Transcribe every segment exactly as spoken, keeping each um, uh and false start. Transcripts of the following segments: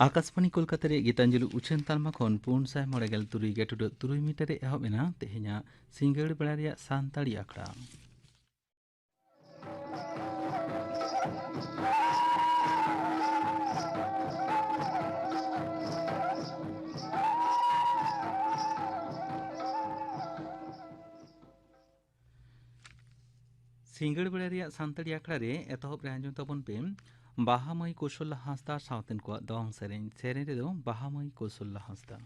ᱟᱠᱟᱥᱵᱟᱱᱤ ᱠᱳᱞᱠᱟᱛᱟ ᱨᱮᱭᱟᱜ ᱜᱤᱛᱟᱧᱡᱚᱞᱤ ᱩᱪᱷᱟᱹᱱ ᱛᱟᱞᱢᱟ ᱠᱷᱚᱱ ᱯᱩᱱ ᱥᱟᱭ ᱢᱚᱬᱮ ᱜᱮᱞ ᱛᱩᱨᱩᱭ ᱜᱮᱴᱩᱰᱟᱹᱜ ᱛᱩᱨᱩᱭ ᱢᱤᱴᱟᱨ ᱨᱮ ᱮᱦᱚᱵ ᱮᱱᱟ ᱛᱮᱦᱮᱧᱟᱜ ᱥᱤᱸᱜᱟᱹᱲ ᱵᱮᱲᱟ ᱨᱮᱭᱟᱜ ᱥᱟᱱᱛᱟᱲᱤ ᱟᱠᱷᱲᱟ᱾ ᱥᱤᱸᱜᱟᱹᱲ ᱵᱮᱲᱟ ᱨᱮᱭᱟᱜ ᱥᱟᱱᱛᱟᱲᱤ ᱟᱠᱷᱲᱟ ᱨᱮ ᱮᱛᱚᱦᱚᱵ ᱨᱮ ᱟᱸᱡᱚᱢ ᱛᱟᱵᱚᱱ ᱯᱮ ᱵᱟᱦᱟ ᱢᱟᱹᱭ ᱠᱳᱥᱚᱞᱞᱟ ᱦᱟᱸᱥᱫᱟ ᱥᱟᱶᱛᱮᱱ ᱠᱚᱣᱟᱜ ᱫᱚᱝ ᱥᱮᱨᱮᱧ᱾ ᱥᱮᱨᱮᱧ ᱨᱮᱫᱚ ᱵᱟᱦᱟ ᱢᱟᱹᱭ ᱠᱳᱥᱚᱞᱞᱟ ᱦᱟᱸᱥᱫᱟ᱾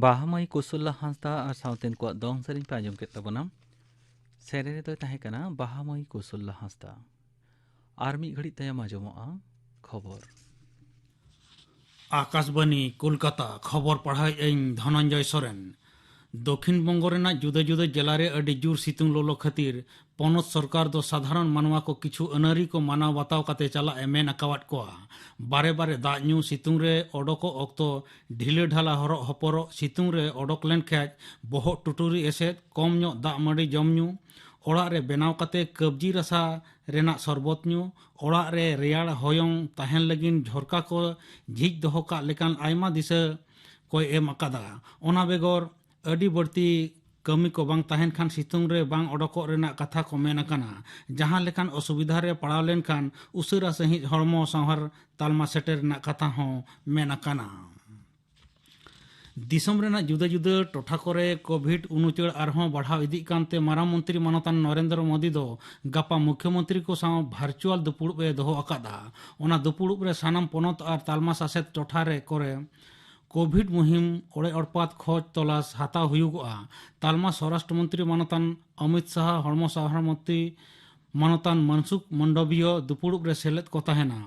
ᱵᱟᱦᱟ ᱢᱟᱹᱭ ᱠᱩᱥᱩᱞᱞᱟ ᱦᱟᱸᱥᱫᱟ ᱟᱨ ᱥᱟᱶᱛᱮᱱ ᱠᱚᱣᱟᱜ ᱫᱚᱝ ᱥᱮᱨᱮᱧ ᱯᱮ ᱟᱸᱡᱚᱢ ᱠᱮᱫ ᱛᱟᱵᱚᱱᱟ᱾ ᱥᱮᱨᱮᱧ ᱨᱮᱫᱚᱭ ᱛᱟᱦᱮᱸ ᱠᱟᱱᱟ ᱵᱟᱦᱟ ᱢᱟᱹᱭ ᱠᱩᱥᱩᱞᱞᱟ ᱦᱟᱸᱥᱫᱟ᱾ ᱟᱨ ᱢᱤᱫ ᱜᱷᱟᱹᱲᱤᱡ ᱛᱟᱭᱚᱢ ᱟᱸᱡᱚᱢᱚᱜᱼᱟ ᱠᱷᱚᱵᱚᱨ᱾ ᱟᱠᱟᱥᱵᱟᱱᱤ, ᱠᱳᱞᱠᱟᱛᱟ᱾ ᱠᱷᱚᱵᱚᱨ ᱯᱟᱲᱦᱟᱣᱮᱫ ᱟᱹᱧ ᱫᱷᱚᱱᱚᱱᱡᱚᱭ ᱥᱚᱨᱮᱱ᱾ ᱫᱚᱠᱷᱤᱱ ᱵᱚᱝᱜᱚ ᱨᱮᱱᱟᱜ ᱡᱩᱫᱟᱹ ᱡᱩᱫᱟᱹ ᱡᱮᱞᱟ ᱨᱮ ᱟᱹᱰᱤ ᱡᱳᱨ ᱥᱤᱛᱩᱝ ᱞᱚᱞᱚ ᱠᱷᱟᱹᱛᱤᱨ ᱯᱚᱱᱚᱛ ᱥᱚᱨᱠᱟᱨ ᱫᱚ ᱥᱟᱫᱷᱟᱨᱚᱱ ᱢᱟᱱᱣᱟ ᱠᱚ ᱠᱤᱪᱷᱩ ᱟᱹᱱᱟᱹᱨᱤ ᱠᱚ ᱢᱟᱱᱟᱣ ᱵᱟᱛᱟᱣ ᱠᱟᱛᱮ ᱪᱟᱞᱟᱜ ᱮ ᱢᱮᱱ ᱟᱠᱟᱣᱟᱫ ᱠᱚᱣᱟ᱾ ᱵᱟᱨᱮ ᱵᱟᱨᱮ ᱫᱟᱜ ᱧᱩ, ᱥᱤᱛᱩᱝ ᱨᱮ ᱚᱰᱚᱠᱚᱜ ᱚᱠᱛᱚ ᱰᱷᱤᱞᱟᱹ ᱰᱷᱟᱞᱟ ᱦᱚᱨᱚᱜ ᱦᱚᱯᱚᱨᱚᱜ, ᱥᱤᱛᱩᱝ ᱨᱮ ᱚᱰᱚᱠ ᱞᱮᱱ ᱠᱷᱟᱡ ᱵᱚᱦᱚᱜ ᱴᱩᱴᱩᱨᱤ ᱮᱥᱮᱫ, ᱠᱚᱢ ᱧᱚᱜ ᱫᱟᱜ ᱢᱟᱹᱰᱤ ᱡᱚᱢ ᱧᱩ, ᱚᱲᱟᱜ ᱨᱮ ᱵᱮᱱᱟᱣ ᱠᱟᱛᱮ ᱠᱟᱵᱽᱡᱤ ᱨᱟᱥᱟ ᱨᱮᱱᱟᱜ ᱥᱚᱨᱵᱚᱛ ᱧᱩ, ᱚᱲᱟᱜ ᱨᱮ ᱨᱮᱭᱟᱲ ᱦᱚᱭᱚᱝ ᱛᱟᱦᱮᱱ ᱞᱟᱹᱜᱤᱫ ᱡᱷᱚᱨᱠᱟ ᱠᱚ ᱡᱷᱤᱡ ᱫᱚᱦᱚ ᱠᱟᱜ ᱞᱮᱠᱟᱱ ᱟᱭᱢᱟ ᱫᱤᱥᱟᱹ ᱠᱚᱭ ᱮᱢ ᱟᱠᱟᱫᱟ᱾ ᱚᱱᱟ ᱵᱮᱜᱚᱨ ᱟᱹᱰᱤ ᱵᱟᱹᱲᱛᱤ ᱠᱟᱹᱢᱤ ᱠᱚ ᱵᱟᱝ ᱛᱟᱦᱮᱱ ᱠᱷᱟᱱ ᱥᱤᱛᱩᱝ ᱨᱮ ᱵᱟᱝ ᱚᱰᱚᱠᱚᱜ ᱨᱮᱱᱟᱜ ᱠᱟᱛᱷᱟ ᱠᱚ ᱢᱮᱱ ᱟᱠᱟᱱᱟ᱾ ᱡᱟᱦᱟᱸ ᱞᱮᱠᱟᱱ ᱚᱥᱩᱵᱤᱫᱷᱟ ᱨᱮ ᱯᱟᱲᱟᱣ ᱞᱮᱱᱠᱷᱟᱱ ᱩᱥᱟᱹᱨᱟ ᱥᱟᱺᱦᱤᱡ ᱦᱚᱲᱢᱚ ᱥᱟᱶᱟᱨ ᱛᱟᱞᱢᱟ ᱥᱮᱴᱮᱨ ᱨᱮᱱᱟᱜ ᱠᱟᱛᱷᱟ ᱦᱚᱸ ᱢᱮᱱ ᱟᱠᱟᱱᱟ᱾ ᱫᱤᱥᱚᱢ ᱨᱮᱱᱟᱜ ᱡᱩᱫᱟᱹ ᱡᱩᱫᱟᱹ ᱴᱚᱴᱷᱟ ᱠᱚᱨᱮ ᱠᱳᱵᱷᱤᱰ ᱩᱱᱩᱪᱟᱹᱲ ᱟᱨᱦᱚᱸ ᱵᱟᱲᱦᱟᱣ ᱤᱫᱤᱜ ᱠᱟᱱᱛᱮ ᱢᱟᱨᱟᱝ ᱢᱚᱱᱛᱨᱤ ᱢᱟᱱᱚᱛᱟᱱ ᱱᱚᱨᱮᱱᱫᱨᱚ ᱢᱳᱫᱤ ᱫᱚ ᱜᱟᱯᱟ ᱢᱩᱠᱷᱭᱚᱢᱚᱱᱛᱨᱤ ᱠᱚ ᱥᱟᱶ ᱵᱷᱟᱨᱪᱩᱣᱟᱞ ᱫᱩᱯᱩᱲᱩᱵ ᱮ ᱫᱚᱦᱚ ᱟᱠᱟᱫᱼᱟ᱾ ᱚᱱᱟ ᱫᱩᱯᱩᱲᱩᱵ ᱨᱮ ᱥᱟᱱᱟᱢ ᱯᱚᱱᱚᱛ ᱟᱨ ᱛᱟᱞᱢᱟ ᱥᱟᱥᱮᱛ ᱴᱚᱴᱷᱟ ᱨᱮ ᱠᱚᱨᱮ ᱠᱳᱵᱷᱤᱰ ᱢᱩᱦᱤᱢ ᱚᱲᱮ ᱚᱲᱯᱟᱛ ᱠᱷᱚᱡᱽ ᱛᱚᱞᱟᱥ ᱦᱟᱛᱟᱣ ᱦᱩᱭᱩᱜᱚᱜᱼᱟ᱾ ᱛᱟᱞᱢᱟ ᱥᱚᱨᱟᱥᱴᱨᱚ ᱢᱚᱱᱛᱨᱤ ᱢᱟᱱᱚᱛᱟᱱ ᱚᱢᱤᱛ ᱥᱟᱦᱟ, ᱦᱚᱲᱢᱚ ᱥᱟᱶᱟᱨ ᱢᱚᱱᱛᱨᱤ ᱢᱟᱱᱚᱛᱟᱱ ᱢᱟᱱᱥᱩᱠᱷ ᱢᱚᱱᱰᱚᱵᱤᱭᱚ ᱫᱩᱯᱩᱲᱩᱵ ᱨᱮ ᱥᱮᱞᱮᱫ ᱠᱚ ᱛᱟᱦᱮᱱᱟ᱾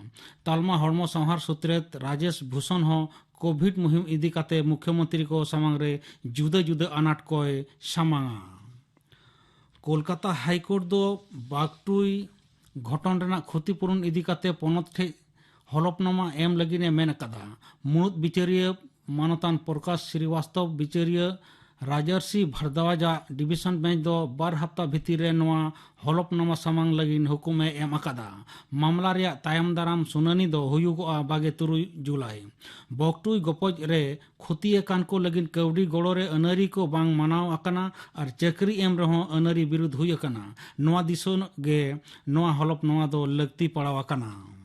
ᱛᱟᱞᱢᱟ ᱦᱚᱲᱢᱚ ᱥᱟᱶᱟᱨ ᱥᱩᱛᱨᱮᱛ ᱨᱟᱡᱮᱥ ᱵᱷᱩᱥᱚᱱ ᱦᱚᱸ ᱠᱳᱵᱷᱤᱰ ᱢᱩᱦᱤᱢ ᱤᱫᱤ ᱠᱟᱛᱮ ᱢᱩᱠᱷᱭᱚᱢᱚᱱᱛᱨᱤ ᱠᱚ ᱥᱟᱢᱟᱝ ᱨᱮ ᱡᱩᱫᱟᱹ ᱡᱩᱫᱟᱹ ᱟᱱᱟᱴ ᱠᱚᱭ ᱥᱟᱢᱟᱝᱟ᱾ ᱠᱳᱞᱠᱟᱛᱟ ᱦᱟᱭᱠᱳᱨᱴ ᱫᱚ ᱵᱟᱜᱽᱴᱩᱭ ᱜᱷᱚᱴᱚᱱ ᱨᱮᱱᱟᱜ ᱠᱷᱚᱛᱤᱯᱩᱨᱚᱱ ᱤᱫᱤ ᱠᱟᱛᱮ ᱯᱚᱱᱚᱛ ᱴᱷᱮᱡ ᱦᱚᱞᱚᱯᱱᱟᱢᱟ ᱮᱢ ᱞᱟᱹᱜᱤᱫ ᱮ ᱢᱮᱱ ᱟᱠᱟᱫᱟ᱾ ᱢᱩᱬᱩᱫ ᱵᱤᱪᱟᱹᱨᱤᱭᱟᱹ ᱢᱟᱱᱚᱛᱟᱱ ᱯᱨᱚᱠᱟᱥ ᱥᱨᱤᱵᱟᱥᱛᱚᱵ ᱵᱤᱪᱟᱹᱨᱤᱭᱟᱹ ᱨᱟᱡᱟᱨᱥᱤ ᱵᱷᱟᱨᱫᱣᱟᱡᱟᱜ ᱰᱤᱵᱤᱥᱚᱱ ᱵᱮᱧᱪ ᱫᱚ ᱵᱟᱨ ᱦᱟᱯᱛᱟ ᱵᱷᱤᱛᱤᱨ ᱨᱮ ᱱᱚᱣᱟ ᱦᱚᱞᱚᱯᱱᱟᱢᱟ ᱥᱟᱢᱟᱝ ᱞᱟᱹᱜᱤᱫ ᱦᱩᱠᱩᱢ ᱮ ᱮᱢ ᱟᱠᱟᱫᱟ᱾ ᱢᱟᱢᱞᱟ ᱨᱮᱭᱟᱜ ᱛᱟᱭᱚᱢ ᱫᱟᱨᱟᱢ ᱥᱩᱱᱟᱹᱱᱤ ᱫᱚ ᱦᱩᱭᱩᱜᱚᱜᱼᱟ ᱵᱟᱜᱮ ᱛᱩᱨᱩᱭ ᱡᱩᱞᱟᱭ᱾ ᱵᱚᱠᱴᱩᱭ ᱜᱚᱯᱚᱡ ᱨᱮ ᱠᱷᱚᱛᱤ ᱟᱠᱟᱱ ᱠᱚ ᱞᱟᱹᱜᱤᱫ ᱠᱟᱹᱣᱰᱤ ᱜᱚᱲᱚ ᱨᱮ ᱟᱹᱱᱟᱹᱨᱤ ᱠᱚ ᱵᱟᱝ ᱢᱟᱱᱟᱣ ᱟᱠᱟᱱᱟ ᱟᱨ ᱪᱟᱹᱠᱨᱤ ᱮᱢ ᱨᱮᱦᱚᱸ ᱟᱹᱱᱟᱹᱨᱤ ᱵᱤᱨᱩᱫᱷ ᱦᱩᱭ ᱟᱠᱟᱱᱟ᱾ ᱱᱚᱣᱟ ᱫᱤᱥᱟᱹ ᱜᱮ ᱱᱚᱣᱟ ᱦᱚᱞᱚᱯᱱᱟᱢᱟ ᱫᱚ ᱞᱟᱹᱠᱛᱤ ᱯᱟᱲᱟᱣ ᱟᱠᱟᱱᱟ᱾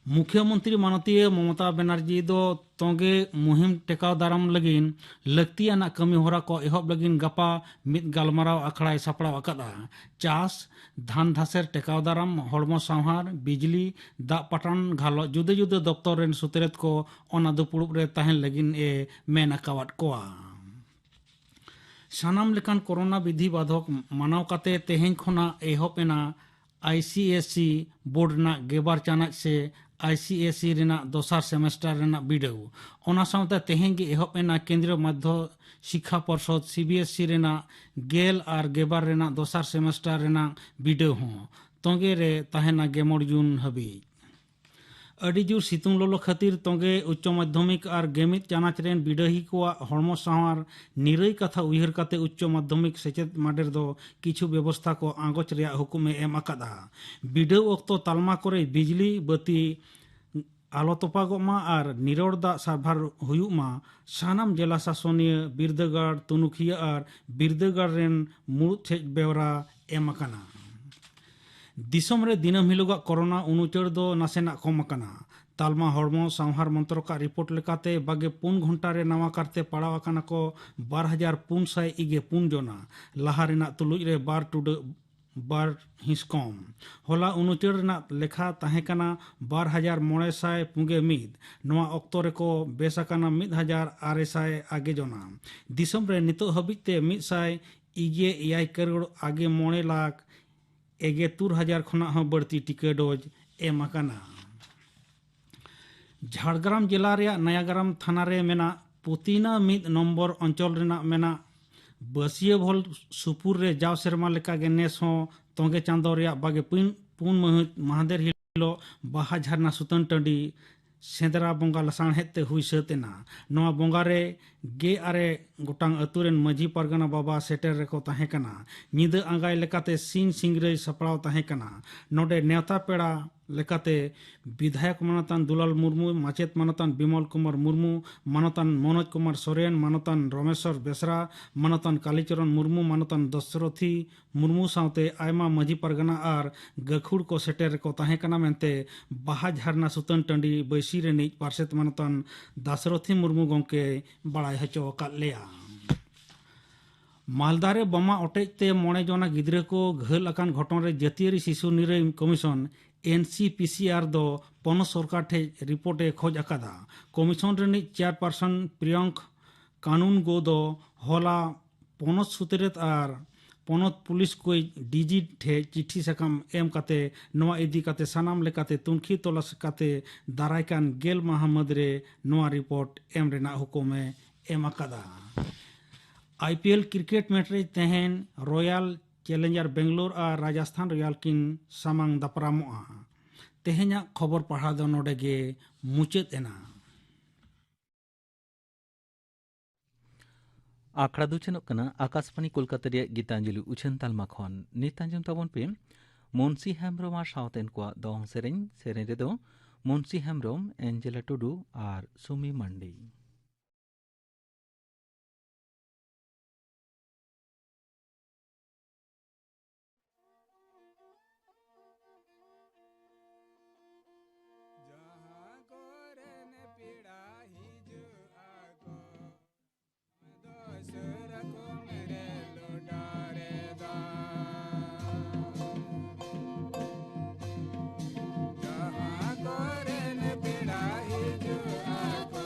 ᱢᱩᱠᱷᱭᱟᱹ ᱢᱚᱱᱛᱨᱤ ᱢᱟᱱᱚᱛᱤᱭᱟᱹ ᱢᱚᱢᱚᱛᱟ ᱵᱮᱱᱟᱨᱡᱤ ᱫᱚ ᱛᱚᱸᱜᱮ ᱢᱩᱦᱤᱢ ᱴᱮᱠᱟᱣ ᱫᱟᱨᱟᱢ ᱞᱟᱹᱜᱤᱫ ᱞᱟᱹᱠᱛᱤᱭᱟᱱᱟᱜ ᱠᱟᱹᱢᱤ ᱦᱚᱨᱟ ᱠᱚ ᱮᱦᱚᱵ ᱞᱟᱹᱜᱤᱫ ᱜᱟᱯᱟ ᱢᱤᱫ ᱜᱟᱞᱢᱟᱨᱟᱣ ᱟᱠᱷᱲᱟᱭ ᱥᱟᱯᱲᱟᱣ ᱟᱠᱟᱫᱼᱟ᱾ ᱪᱟᱥ, ᱫᱷᱟᱱ ᱫᱷᱟᱥᱮᱨ ᱴᱮᱠᱟᱣ ᱫᱟᱨᱟᱢ, ᱦᱚᱲᱢᱚ ᱥᱟᱶᱦᱟᱨ, ᱵᱤᱡᱽᱞᱤ, ᱫᱟᱜ ᱯᱟᱴᱟᱱ ᱜᱷᱟᱞᱚᱪ ᱡᱩᱫᱟᱹ ᱡᱩᱫᱟᱹ ᱫᱚᱯᱛᱚᱨ ᱨᱮᱱ ᱥᱩᱛᱨᱮᱛ ᱠᱚ ᱚᱱᱟ ᱫᱩᱯᱲᱩᱵ ᱨᱮ ᱛᱟᱦᱮᱱ ᱞᱟᱹᱜᱤᱫ ᱮ ᱢᱮᱱ ᱟᱠᱟᱣᱟᱫ ᱠᱚᱣᱟ᱾ ᱥᱟᱱᱟᱢ ᱞᱮᱠᱟᱱ ᱠᱳᱨᱳᱱᱟ ᱵᱤᱫᱷᱤ ᱵᱟᱫᱷᱚᱠ ᱢᱟᱱᱟᱣ ᱠᱟᱛᱮ ᱛᱮᱦᱮᱧ ᱠᱷᱚᱱᱟᱜ ᱮᱦᱚᱵ ᱮᱱᱟ ᱟᱭ ᱥᱤ ᱮᱥ ᱤ ᱵᱳᱨᱰ ᱨᱮᱱᱟᱜ ᱜᱮᱵᱟᱨ ᱪᱟᱱᱟᱪ ᱥᱮ ᱟᱭ ᱥᱤ ᱮᱥ ᱤ ᱨᱮᱱᱟᱜ ᱫᱚᱥᱟᱨ ᱥᱮᱢᱮᱥᱴᱟᱨ ᱨᱮᱱᱟᱜ ᱵᱤᱰᱟᱹᱣ᱾ ᱚᱱᱟ ᱥᱟᱶᱛᱮ ᱛᱮᱦᱮᱧ ᱜᱮ ᱮᱦᱚᱵ ᱮᱱᱟ ᱠᱮᱱᱫᱨᱤᱭᱚ ᱢᱟᱫᱽᱫᱷᱚ ᱥᱤᱠᱠᱷᱟ ᱯᱚᱨᱥᱚᱫ, ᱥᱤ ᱵᱤ ᱮᱥ ᱤ ᱨᱮᱱᱟᱜ ᱜᱮᱞ ᱟᱨ ᱜᱮᱵᱟᱨ ᱨᱮᱱᱟᱜ ᱫᱚᱥᱟᱨ ᱥᱮᱢᱮᱥᱴᱟᱨ ᱨᱮᱱᱟᱜ ᱵᱤᱰᱟᱹᱣ ᱦᱚᱸ᱾ ᱛᱚᱸᱜᱮ ᱨᱮ ᱛᱟᱦᱮᱱᱟ ᱜᱮᱞ ᱢᱚᱬᱮ ᱡᱩᱱ ᱦᱟᱹᱵᱤᱡ᱾ ᱟᱹᱰᱤ ᱡᱳᱨ ᱥᱤᱛᱩᱝ ᱞᱚᱞᱚ ᱠᱷᱟᱹᱛᱤᱨ ᱛᱚᱸᱜᱮ ᱩᱪᱪᱚ ᱢᱟᱫᱽᱫᱷᱚᱢᱤᱠ ᱟᱨ ᱜᱮᱢᱤᱫ ᱪᱟᱱᱟᱪ ᱨᱮᱱ ᱵᱤᱰᱟᱹᱦᱤ ᱠᱚᱣᱟᱜ ᱦᱚᱲᱢᱚ ᱥᱟᱶᱟᱨ ᱱᱤᱨᱟᱹᱭ ᱠᱟᱛᱷᱟ ᱩᱭᱦᱟᱹᱨ ᱠᱟᱛᱮ ᱩᱪᱪᱚ ᱢᱟᱫᱽᱫᱷᱚᱢᱤᱠ ᱥᱮᱪᱮᱫ ᱢᱟᱰᱮᱨ ᱫᱚ ᱠᱤᱪᱷᱩ ᱵᱮᱵᱚᱥᱛᱷᱟ ᱠᱚ ᱟᱸᱜᱚᱪ ᱨᱮᱭᱟᱜ ᱦᱩᱠᱩᱢ ᱮ ᱮᱢ ᱟᱠᱟᱫᱼᱟ᱾ ᱵᱤᱰᱟᱹᱣ ᱚᱠᱛᱚ ᱛᱟᱞᱢᱟ ᱠᱚᱨᱮ ᱵᱤᱡᱽᱞᱤ ᱵᱟᱹᱛᱤ ᱟᱞᱚ ᱛᱚᱯᱟᱜᱚᱜ ᱢᱟ ᱟᱨ ᱱᱤᱨᱚᱲ ᱫᱟᱜ ᱥᱟᱨᱵᱷᱟᱨ ᱦᱩᱭᱩᱜ ᱢᱟ, ᱥᱟᱱᱟᱢ ᱡᱮᱞᱟ ᱥᱟᱥᱚᱱᱤᱭᱟᱹ ᱵᱤᱨᱫᱟᱹᱜᱟᱲ, ᱛᱩᱱᱩᱠᱷᱤᱭᱟᱹ ᱟᱨ ᱵᱤᱨᱫᱟᱹᱜᱟᱲ ᱨᱮᱱ ᱢᱩᱲᱩᱫ ᱴᱷᱮᱡ ᱵᱮᱣᱨᱟ ᱮᱢ ᱟᱠᱟᱱᱟ᱾ ᱫᱤᱥᱚᱢ ᱨᱮ ᱫᱤᱱᱟᱹᱢ ᱦᱤᱞᱳᱜᱟᱜ ᱠᱳᱨᱳᱱᱟ ᱩᱱᱩᱪᱟᱹᱲ ᱫᱚ ᱱᱟᱥᱮᱱᱟᱜ ᱠᱚᱢ ᱟᱠᱟᱱᱟ᱾ ᱛᱟᱞᱢᱟ ᱦᱚᱲᱢᱚ ᱥᱟᱶᱦᱟᱨ ᱢᱚᱱᱛᱨᱚᱠᱟᱜ ᱨᱤᱯᱳᱨᱴ ᱞᱮᱠᱟᱛᱮ ᱵᱟᱜᱮ ᱯᱩᱱ ᱜᱷᱚᱱᱴᱟ ᱨᱮ ᱱᱟᱣᱟ ᱠᱟᱨᱛᱮ ᱯᱟᱲᱟᱣ ᱟᱠᱟᱱᱟ ᱠᱚ ᱵᱟᱨ ᱦᱟᱡᱟᱨ ᱯᱩᱱ ᱥᱟᱭ ᱤᱜᱮ ᱯᱩᱱ ᱡᱚᱱᱟ, ᱞᱟᱦᱟ ᱨᱮᱱᱟᱜ ᱛᱩᱞᱩᱡ ᱨᱮ ᱵᱟᱨ ᱴᱩᱰᱟᱹᱜ ᱵᱟᱨ ᱦᱤᱸᱥ ᱠᱚᱢ᱾ ᱦᱚᱞᱟ ᱩᱱᱩᱪᱟᱹᱲ ᱨᱮᱱᱟᱜ ᱞᱮᱠᱷᱟ ᱛᱟᱦᱮᱸ ᱠᱟᱱᱟ ᱵᱟᱨ ᱦᱟᱡᱟᱨ ᱢᱚᱬᱮ ᱥᱟᱭ ᱯᱩᱱᱜᱮ ᱢᱤᱫ᱾ ᱱᱚᱣᱟ ᱚᱠᱛᱚ ᱨᱮᱠᱚ ᱵᱮᱥ ᱟᱠᱟᱱᱟ ᱢᱤᱫ ᱦᱟᱡᱟᱨ ᱟᱨᱮ ᱥᱟᱭ ᱟᱜᱮ ᱡᱚᱱᱟ᱾ ᱫᱤᱥᱚᱢ ᱨᱮ ᱱᱤᱛᱚᱜ ᱦᱟᱹᱵᱤᱡ ᱛᱮ ᱢᱤᱫ ᱥᱟᱭ ᱤᱜᱮ ᱮᱭᱟᱭ ᱠᱟᱨᱳᱲ ᱟᱜᱮ ᱢᱚᱬᱮ ᱞᱟᱠᱷ ᱮᱜᱮ ᱛᱩᱨ ᱦᱟᱡᱟᱨ ᱠᱷᱚᱱᱟᱜ ᱦᱚᱸ ᱵᱟᱹᱲᱛᱤ ᱴᱤᱠᱟᱹ ᱰᱳᱡᱽ ᱮᱢ ᱟᱠᱟᱱᱟ᱾ ᱡᱷᱟᱲᱜᱨᱟᱢ ᱡᱮᱞᱟ ᱨᱮᱭᱟᱜ ᱱᱟᱭᱟᱜᱨᱟᱢ ᱛᱷᱟᱱᱟ ᱨᱮ ᱢᱮᱱᱟᱜ ᱯᱩᱛᱤᱱᱟ ᱢᱤᱫ ᱱᱚᱢᱵᱚᱨ ᱚᱧᱪᱚᱞ ᱨᱮᱱᱟᱜ ᱢᱮᱱᱟᱜ ᱵᱟᱹᱥᱤᱭᱟᱹ ᱵᱷᱚᱞ ᱥᱩᱯᱩᱨ ᱨᱮ ᱡᱟᱣ ᱥᱮᱨᱢᱟ ᱞᱮᱠᱟᱜᱮ ᱱᱮᱥ ᱦᱚᱸ ᱛᱚᱸᱜᱮ ᱪᱟᱸᱫᱚ ᱨᱮᱭᱟᱜ ᱵᱟᱜᱮ ᱯᱩᱱ, ᱯᱩᱱ ᱢᱟᱹᱦᱤᱛ ᱢᱟᱦᱫᱮᱨ ᱦᱤᱞᱳᱜ ᱦᱤᱞᱳᱜ ᱵᱟᱦᱟ ᱡᱷᱟᱨᱱᱟ ᱥᱩᱛᱟᱹᱱ ᱴᱟᱺᱰᱤ ᱥᱮᱸᱫᱽᱨᱟ ᱵᱚᱸᱜᱟ ᱞᱟᱥᱟᱬᱦᱮᱫ ᱛᱮ ᱦᱩᱭ ᱥᱟᱹᱛ ᱮᱱᱟ᱾ ᱱᱚᱣᱟ ᱵᱚᱸᱜᱟ ᱨᱮ ᱜᱮᱞ ᱟᱨᱮ ᱜᱚᱴᱟᱝ ᱟᱹᱛᱩ ᱨᱮᱱ ᱢᱟᱹᱡᱷᱤ ᱯᱟᱨᱜᱟᱱᱟ ᱵᱟᱵᱟ ᱥᱮᱴᱮᱨ ᱨᱮᱠᱚ ᱛᱟᱦᱮᱸ ᱠᱟᱱᱟ᱾ ᱧᱤᱫᱟᱹ ᱟᱸᱜᱟᱭ ᱞᱮᱠᱟᱛᱮ ᱥᱤᱧ ᱥᱤᱝᱨᱟᱹᱭ ᱥᱟᱯᱲᱟᱣ ᱛᱟᱦᱮᱸ ᱠᱟᱱᱟ᱾ ᱱᱚᱰᱮ ᱱᱮᱣᱛᱟ ᱯᱮᱲᱟ ᱞᱮᱠᱟᱛᱮ ᱵᱤᱫᱷᱟᱭᱚᱠ ᱢᱟᱱᱚᱛᱟᱱ ᱫᱩᱞᱟᱞ ᱢᱩᱨᱢᱩ, ᱢᱟᱪᱮᱛ ᱢᱟᱱᱚᱛᱟᱱ ᱵᱤᱢᱚᱞ ᱠᱩᱢᱟᱨ ᱢᱩᱨᱢᱩ, ᱢᱟᱱᱚᱛᱟᱱ ᱢᱚᱱᱳᱡᱽ ᱠᱩᱢᱟᱨ ᱥᱚᱨᱮᱱ, ᱢᱟᱱᱚᱛᱟᱱ ᱨᱚᱢᱮᱥᱚᱨ ᱵᱮᱥᱨᱟ, ᱢᱟᱱᱚᱛᱟᱱ ᱠᱟᱞᱤᱪᱚᱨᱚᱱ ᱢᱩᱨᱢᱩ, ᱢᱟᱱᱚᱛᱟᱱ ᱫᱚᱥᱨᱚᱛᱷᱤ ᱢᱩᱨᱢᱩ ᱥᱟᱶᱛᱮ ᱟᱭᱢᱟ ᱢᱟᱹᱡᱷᱤ ᱯᱟᱨᱜᱟᱱᱟ ᱟᱨ ᱜᱟᱹᱠᱷᱩᱲ ᱠᱚ ᱥᱮᱴᱮᱨ ᱨᱮᱠᱚ ᱛᱟᱦᱮᱸ ᱠᱟᱱᱟ ᱢᱮᱱᱛᱮ ᱵᱟᱦᱟ ᱡᱷᱟᱨᱱᱟ ᱥᱩᱛᱟᱹᱱ ᱴᱟᱺᱰᱤ ᱵᱟᱹᱭᱥᱤ ᱨᱤᱱᱤᱡ ᱯᱟᱨᱥᱮᱛ ᱢᱟᱱᱚᱛᱟᱱ ᱫᱟᱥᱨᱚᱛᱷᱤ ᱢᱩᱨᱢᱩ ᱜᱚᱢᱠᱮᱭ ᱵᱟᱲᱟᱭ ᱦᱚᱪᱚ ᱟᱠᱟᱫ ᱞᱮᱭᱟ᱾ ᱢᱟᱞᱫᱟ ᱨᱮ ᱵᱳᱢᱟ ᱚᱴᱮᱡ ᱛᱮ ᱢᱚᱬᱮ ᱡᱚᱱᱟ ᱜᱤᱫᱽᱨᱟᱹ ᱠᱚ ᱜᱷᱟᱹᱞ ᱟᱠᱟᱱ ᱜᱷᱚᱴᱚᱱ ᱨᱮ ᱡᱟᱹᱛᱤᱭᱟᱹᱨᱤ ᱥᱤᱥᱩ ᱱᱤᱨᱟᱹᱭ ᱠᱚᱢᱤᱥᱚᱱ, ᱮᱱ ᱥᱤ ᱯᱤ ᱥᱤ ᱟᱨ, ᱫᱚ ᱯᱚᱱᱚᱛ ᱥᱚᱨᱠᱟᱨ ᱴᱷᱮᱱ ᱨᱤᱯᱳᱨᱴ ᱮ ᱠᱷᱚᱡᱽ ᱟᱠᱟᱫᱟ᱾ ᱠᱚᱢᱤᱥᱚᱱ ᱨᱤᱱᱤᱡ ᱪᱮᱭᱟᱨᱯᱟᱨᱥᱚᱱ ᱯᱨᱤᱭᱚᱝᱠ ᱠᱟᱱᱩᱱᱜᱳ ᱫᱚ ᱦᱚᱞᱟ ᱯᱚᱱᱚᱛ ᱥᱩᱛᱨᱮᱛ ᱟᱨ ᱯᱚᱱᱚᱛ ᱯᱩᱞᱤᱥ ᱠᱚ ᱰᱤ ᱡᱤ ᱴᱷᱮᱱ ᱪᱤᱴᱷᱤ ᱥᱟᱠᱟᱢ ᱮᱢ ᱠᱟᱛᱮ ᱱᱚᱣᱟ ᱤᱫᱤ ᱠᱟᱛᱮ ᱥᱟᱱᱟᱢ ᱞᱮᱠᱟᱛᱮ ᱛᱩᱱᱠᱷᱤ ᱛᱚᱞᱟᱥ ᱠᱟᱛᱮ ᱫᱟᱨᱟᱭ ᱠᱟᱱ ᱜᱮᱞ ᱢᱟᱦᱟ ᱢᱩᱫᱽᱨᱮ ᱱᱚᱣᱟ ᱨᱤᱯᱳᱨᱴ ᱮᱢ ᱨᱮᱱᱟᱜ ᱦᱩᱠᱩᱢ ᱮ ᱮᱢ ᱟᱠᱟᱫᱟ᱾ I P L cricket match ᱨᱮ ᱛᱮᱦᱮᱧ ᱨᱚᱭᱟᱞ ᱪᱮᱞᱮᱧᱡᱟᱨ ᱵᱮᱝᱜᱟᱞᱳᱨ ᱟᱨ ᱨᱟᱡᱟᱥᱛᱷᱟᱱ ᱨᱚᱭᱟᱞ ᱠᱤᱱ ᱥᱟᱢᱟᱝ ᱫᱟᱯᱨᱟᱢᱚᱜᱼᱟ᱾ ᱛᱮᱦᱮᱧᱟᱜ ᱠᱷᱚᱵᱚᱨ ᱯᱟᱲᱦᱟᱣ ᱫᱚ ᱱᱚᱰᱮ ᱜᱮ ᱢᱩᱪᱟᱹᱫ ᱮᱱᱟ᱾ ᱟᱠᱷᱲᱟ ᱫᱚ ᱪᱮᱫᱚᱜ ᱠᱟᱱᱟ ᱟᱠᱟᱥᱵᱟᱬᱤ ᱠᱳᱞᱠᱟᱛᱟ ᱨᱮᱭᱟᱜ ᱜᱤᱛᱟᱧᱡᱚᱞᱤ ᱩᱪᱷᱟᱹᱱ ᱛᱟᱞᱢᱟ ᱠᱷᱚᱱ᱾ ᱱᱤᱛ ᱟᱸᱡᱚᱢ ᱛᱟᱵᱚᱱ ᱯᱮ ᱢᱩᱱᱥᱤ ᱦᱮᱢᱵᱽᱨᱚᱢ ᱟᱨ ᱥᱟᱶᱛᱮᱱ ᱠᱚᱣᱟᱜ ᱫᱚᱝ ᱥᱮᱨᱮᱧ᱾ ᱥᱮᱨᱮᱧ ᱨᱮᱫᱚ ᱢᱩᱱᱥᱤ ᱦᱮᱢᱵᱽᱨᱚᱢ, ᱮᱧᱡᱮᱞᱟ ᱴᱩᱰᱩ ᱟᱨ ᱥᱩᱢᱤ ᱢᱟᱱᱰᱤ᱾ ᱡᱟᱦᱟᱸ ᱠᱚᱨᱮᱱ ᱯᱮᱲᱟ ᱦᱤᱡᱩᱜ ᱟᱠᱚ, ᱫᱚ ᱥᱩᱨ ᱠᱚ ᱢᱮᱨᱮ ᱞᱚᱰᱟ ᱨᱮ ᱫᱟᱜ᱾ ᱡᱟᱦᱟᱸ ᱠᱚᱨᱮᱱ ᱯᱮᱲᱟ ᱦᱤᱡᱩᱜ ᱟᱠᱚ,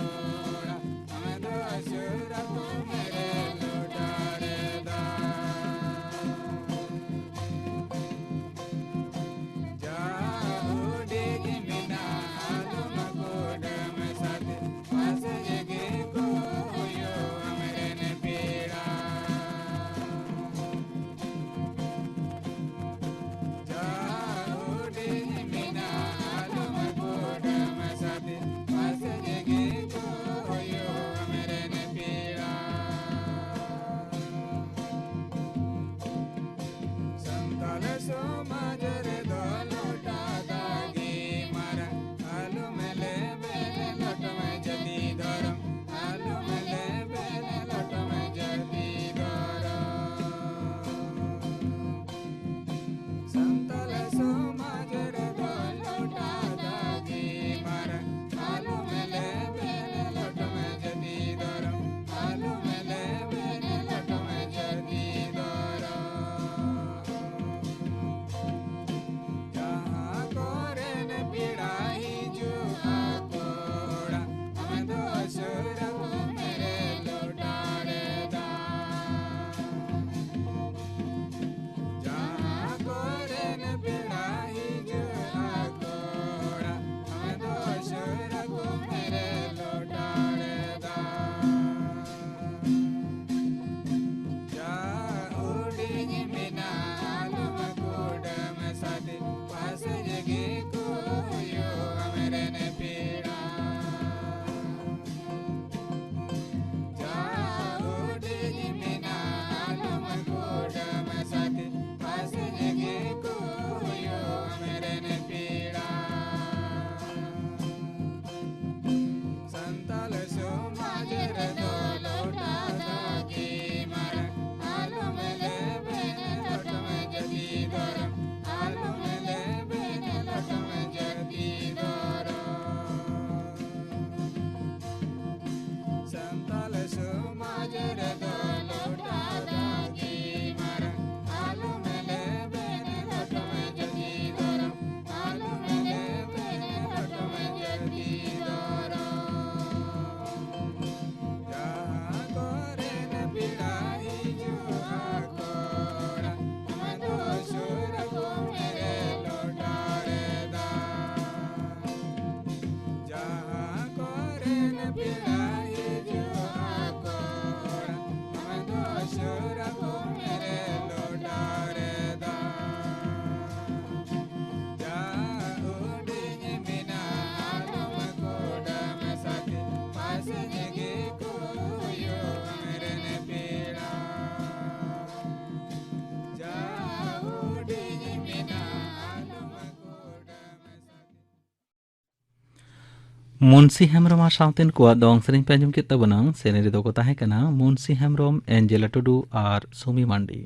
ᱢᱩᱱᱥᱤ ᱦᱮᱢᱵᱽᱨᱚᱢ ᱟᱨ ᱥᱟᱶᱛᱮᱱ ᱠᱚᱣᱟᱜ ᱫᱚᱝ ᱥᱮᱨᱮᱧ ᱯᱮ ᱟᱸᱡᱚᱢ ᱠᱮᱫ ᱛᱟᱵᱚᱱᱟ᱾ ᱥᱮᱨᱮᱧ ᱨᱮᱫᱚ ᱠᱚ ᱛᱟᱦᱮᱸ ᱠᱟᱱᱟ ᱢᱩᱱᱥᱤ ᱦᱮᱢᱵᱽᱨᱚᱢ, ᱮᱧᱡᱮᱞᱟ ᱴᱩᱰᱩ ᱟᱨ ᱥᱩᱢᱤ ᱢᱟᱱᱰᱤ᱾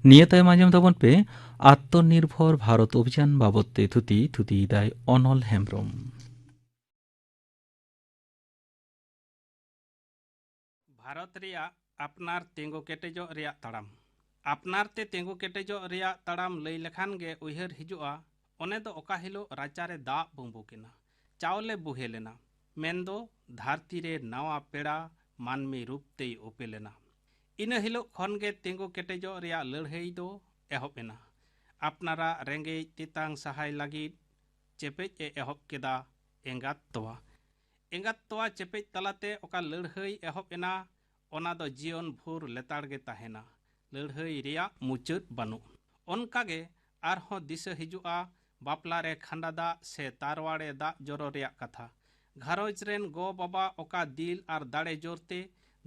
ᱱᱤᱭᱟᱹ ᱛᱟᱭᱚᱢ ᱟᱸᱡᱚᱢ ᱛᱟᱵᱚᱱ ᱯᱮ ᱟᱛᱢᱚᱱᱤᱨᱵᱷᱚᱨ ᱵᱷᱟᱨᱚᱛ ᱚᱵᱷᱤᱡᱟᱱ ᱵᱟᱵᱚᱫ ᱛᱮ ᱛᱷᱩᱛᱤ, ᱛᱷᱩᱛᱤᱭᱮᱫᱟᱭ ᱚᱱᱚᱞ ᱦᱮᱢᱵᱽᱨᱚᱢ᱾ ᱵᱷᱟᱨᱚᱛ ᱨᱮᱭᱟᱜ ᱟᱯᱱᱟᱨ ᱛᱤᱸᱜᱩ ᱠᱮᱴᱮᱡᱚᱜ ᱨᱮᱭᱟᱜ ᱛᱟᱲᱟᱢ᱾ ᱟᱯᱱᱟᱨ ᱛᱮ ᱛᱤᱸᱜᱩ ᱠᱮᱴᱮᱡᱚᱜ ᱨᱮᱭᱟᱜ ᱛᱟᱲᱟᱢ ᱞᱟᱹᱭ ᱞᱮᱠᱷᱟᱱ ᱜᱮ ᱩᱭᱦᱟᱹᱨ ᱦᱤᱡᱩᱜᱼᱟ, ᱚᱱᱮ ᱫᱚ ᱚᱠᱟ ᱦᱤᱞᱳᱜ ᱨᱟᱪᱟᱨᱮ ᱫᱟᱜ ᱵᱩᱸᱵᱩᱠ ᱮᱱᱟ, ᱪᱟᱣᱞᱮ ᱵᱩᱦᱮᱞ ᱮᱱᱟ, ᱢᱮᱱᱫᱚ ᱫᱷᱟᱹᱨᱛᱤ ᱨᱮ ᱱᱟᱣᱟ ᱯᱮᱲᱟ ᱢᱟᱹᱱᱢᱤ ᱨᱩᱯ ᱛᱮᱭ ᱩᱯᱮᱞ ᱮᱱᱟ᱾ ᱤᱱᱟᱹ ᱦᱤᱞᱳᱜ ᱠᱷᱚᱱ ᱜᱮ ᱛᱤᱸᱜᱩ ᱠᱮᱴᱮᱡᱚᱜ ᱨᱮᱭᱟᱜ ᱞᱟᱹᱲᱦᱟᱹᱭ ᱫᱚ ᱮᱦᱚᱵ ᱮᱱᱟ᱾ ᱟᱯᱱᱟᱨᱟᱜ ᱨᱮᱸᱜᱮᱡ ᱛᱮᱛᱟᱝ ᱥᱟᱦᱟᱭ ᱞᱟᱹᱜᱤᱫ ᱪᱮᱯᱮᱡ ᱮ ᱮᱦᱚᱵ ᱠᱮᱫᱟ ᱮᱸᱜᱟᱛ ᱛᱚᱣᱟ᱾ ᱮᱸᱜᱟᱛ ᱛᱚᱣᱟ ᱪᱮᱯᱮᱡ ᱛᱟᱞᱟᱛᱮ ᱚᱠᱟ ᱞᱟᱹᱲᱦᱟᱹᱭ ᱮᱦᱚᱵ ᱮᱱᱟ, ᱚᱱᱟ ᱫᱚ ᱡᱤᱭᱚᱱ ᱵᱷᱳᱨ ᱞᱮᱛᱟᱲ ᱜᱮ ᱛᱟᱦᱮᱱᱟ᱾ ᱞᱟᱹᱲᱦᱟᱹᱭ ᱨᱮᱭᱟᱜ ᱢᱩᱪᱟᱹᱫ ᱵᱟᱹᱱᱩᱜ᱾ ᱚᱱᱠᱟ ᱜᱮ ᱟᱨᱦᱚᱸ ᱫᱤᱥᱟᱹ ᱦᱤᱡᱩᱜᱼᱟ ᱵᱟᱯᱞᱟ ᱨᱮ ᱠᱷᱟᱸᱰᱟ ᱫᱟᱜ ᱥᱮ ᱛᱟᱨᱣᱟᱲᱮ ᱫᱟᱜ ᱡᱚᱨᱚ ᱨᱮᱭᱟᱜ ᱠᱟᱛᱷᱟ᱾ ᱜᱷᱟᱨᱚᱸᱡᱽ ᱨᱮᱱ ᱜᱚ ᱵᱟᱵᱟ ᱚᱠᱟ ᱫᱤᱞ ᱟᱨ ᱫᱟᱲᱮ ᱡᱳᱨ ᱛᱮ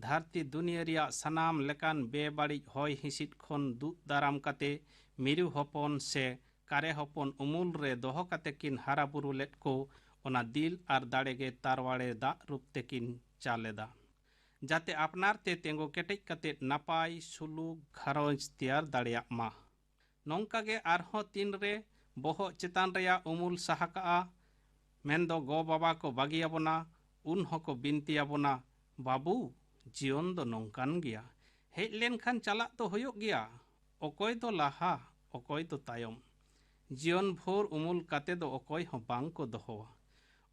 ᱫᱷᱟᱹᱨᱛᱤ ᱫᱩᱱᱤᱭᱟᱹ ᱨᱮᱭᱟᱜ ᱥᱟᱱᱟᱢ ᱞᱮᱠᱟᱱ ᱵᱮᱵᱟᱹᱲᱤᱡ ᱦᱚᱭ ᱦᱤᱸᱥᱤᱫ ᱠᱷᱚᱱ ᱫᱩᱜ ᱫᱟᱨᱟᱢ ᱠᱟᱛᱮ ᱢᱤᱨᱩ ᱦᱚᱯᱚᱱ ᱥᱮ ᱠᱟᱨᱮ ᱦᱚᱯᱚᱱ ᱩᱢᱩᱞ ᱨᱮ ᱫᱚᱦᱚ ᱠᱟᱛᱮ ᱠᱤᱱ ᱦᱟᱨᱟ ᱵᱩᱨᱩ ᱞᱮᱫ ᱠᱚ, ᱚᱱᱟ ᱫᱤᱞ ᱟᱨ ᱫᱟᱲᱮ ᱜᱮ ᱛᱟᱨᱣᱟᱲᱮ ᱫᱟᱜ ᱨᱩᱯ ᱛᱮᱠᱤᱱ ᱪᱟᱞ ᱮᱫᱟ, ᱡᱟᱛᱮ ᱟᱯᱱᱟᱨ ᱛᱮ ᱛᱤᱸᱜᱩ ᱠᱮᱴᱮᱡ ᱠᱟᱛᱮ ᱱᱟᱯᱟᱭ ᱥᱩᱞᱩᱠ ᱜᱷᱟᱨᱚᱸᱡᱽ ᱛᱮᱭᱟᱨ ᱫᱟᱲᱮᱭᱟᱜ ᱢᱟ᱾ ᱱᱚᱝᱠᱟ ᱜᱮ ᱟᱨᱦᱚᱸ ᱛᱤᱱ ᱨᱮ ᱵᱚᱦᱚᱜ ᱪᱮᱛᱟᱱ ᱨᱮᱭᱟᱜ ᱩᱢᱩᱞ ᱥᱟᱦᱟ ᱠᱟᱜᱼᱟ, ᱢᱮᱱᱫᱚ ᱜᱚ ᱵᱟᱵᱟ ᱠᱚ ᱵᱟᱹᱜᱤᱭᱟᱵᱚᱱᱟ, ᱩᱱ ᱦᱚᱸᱠᱚ ᱵᱤᱱᱛᱤᱭᱟᱵᱚᱱᱟ, "ᱵᱟᱹᱵᱩ, ᱡᱤᱭᱚᱱ ᱫᱚ ᱱᱚᱝᱠᱟᱱ ᱜᱮᱭᱟ, ᱦᱮᱡ ᱞᱮᱱᱠᱷᱟᱱ ᱪᱟᱞᱟᱜ ᱫᱚ ᱦᱩᱭᱩᱜ ᱜᱮᱭᱟ, ᱚᱠᱚᱭ ᱫᱚ ᱞᱟᱦᱟ, ᱚᱠᱚᱭ ᱫᱚ ᱛᱟᱭᱚᱢ᱾ ᱡᱤᱭᱚᱱ ᱵᱷᱳᱨ ᱩᱢᱩᱞ ᱠᱟᱛᱮ ᱫᱚ ᱚᱠᱚᱭ ᱦᱚᱸ ᱵᱟᱝ ᱠᱚ ᱫᱚᱦᱚᱣᱟ᱾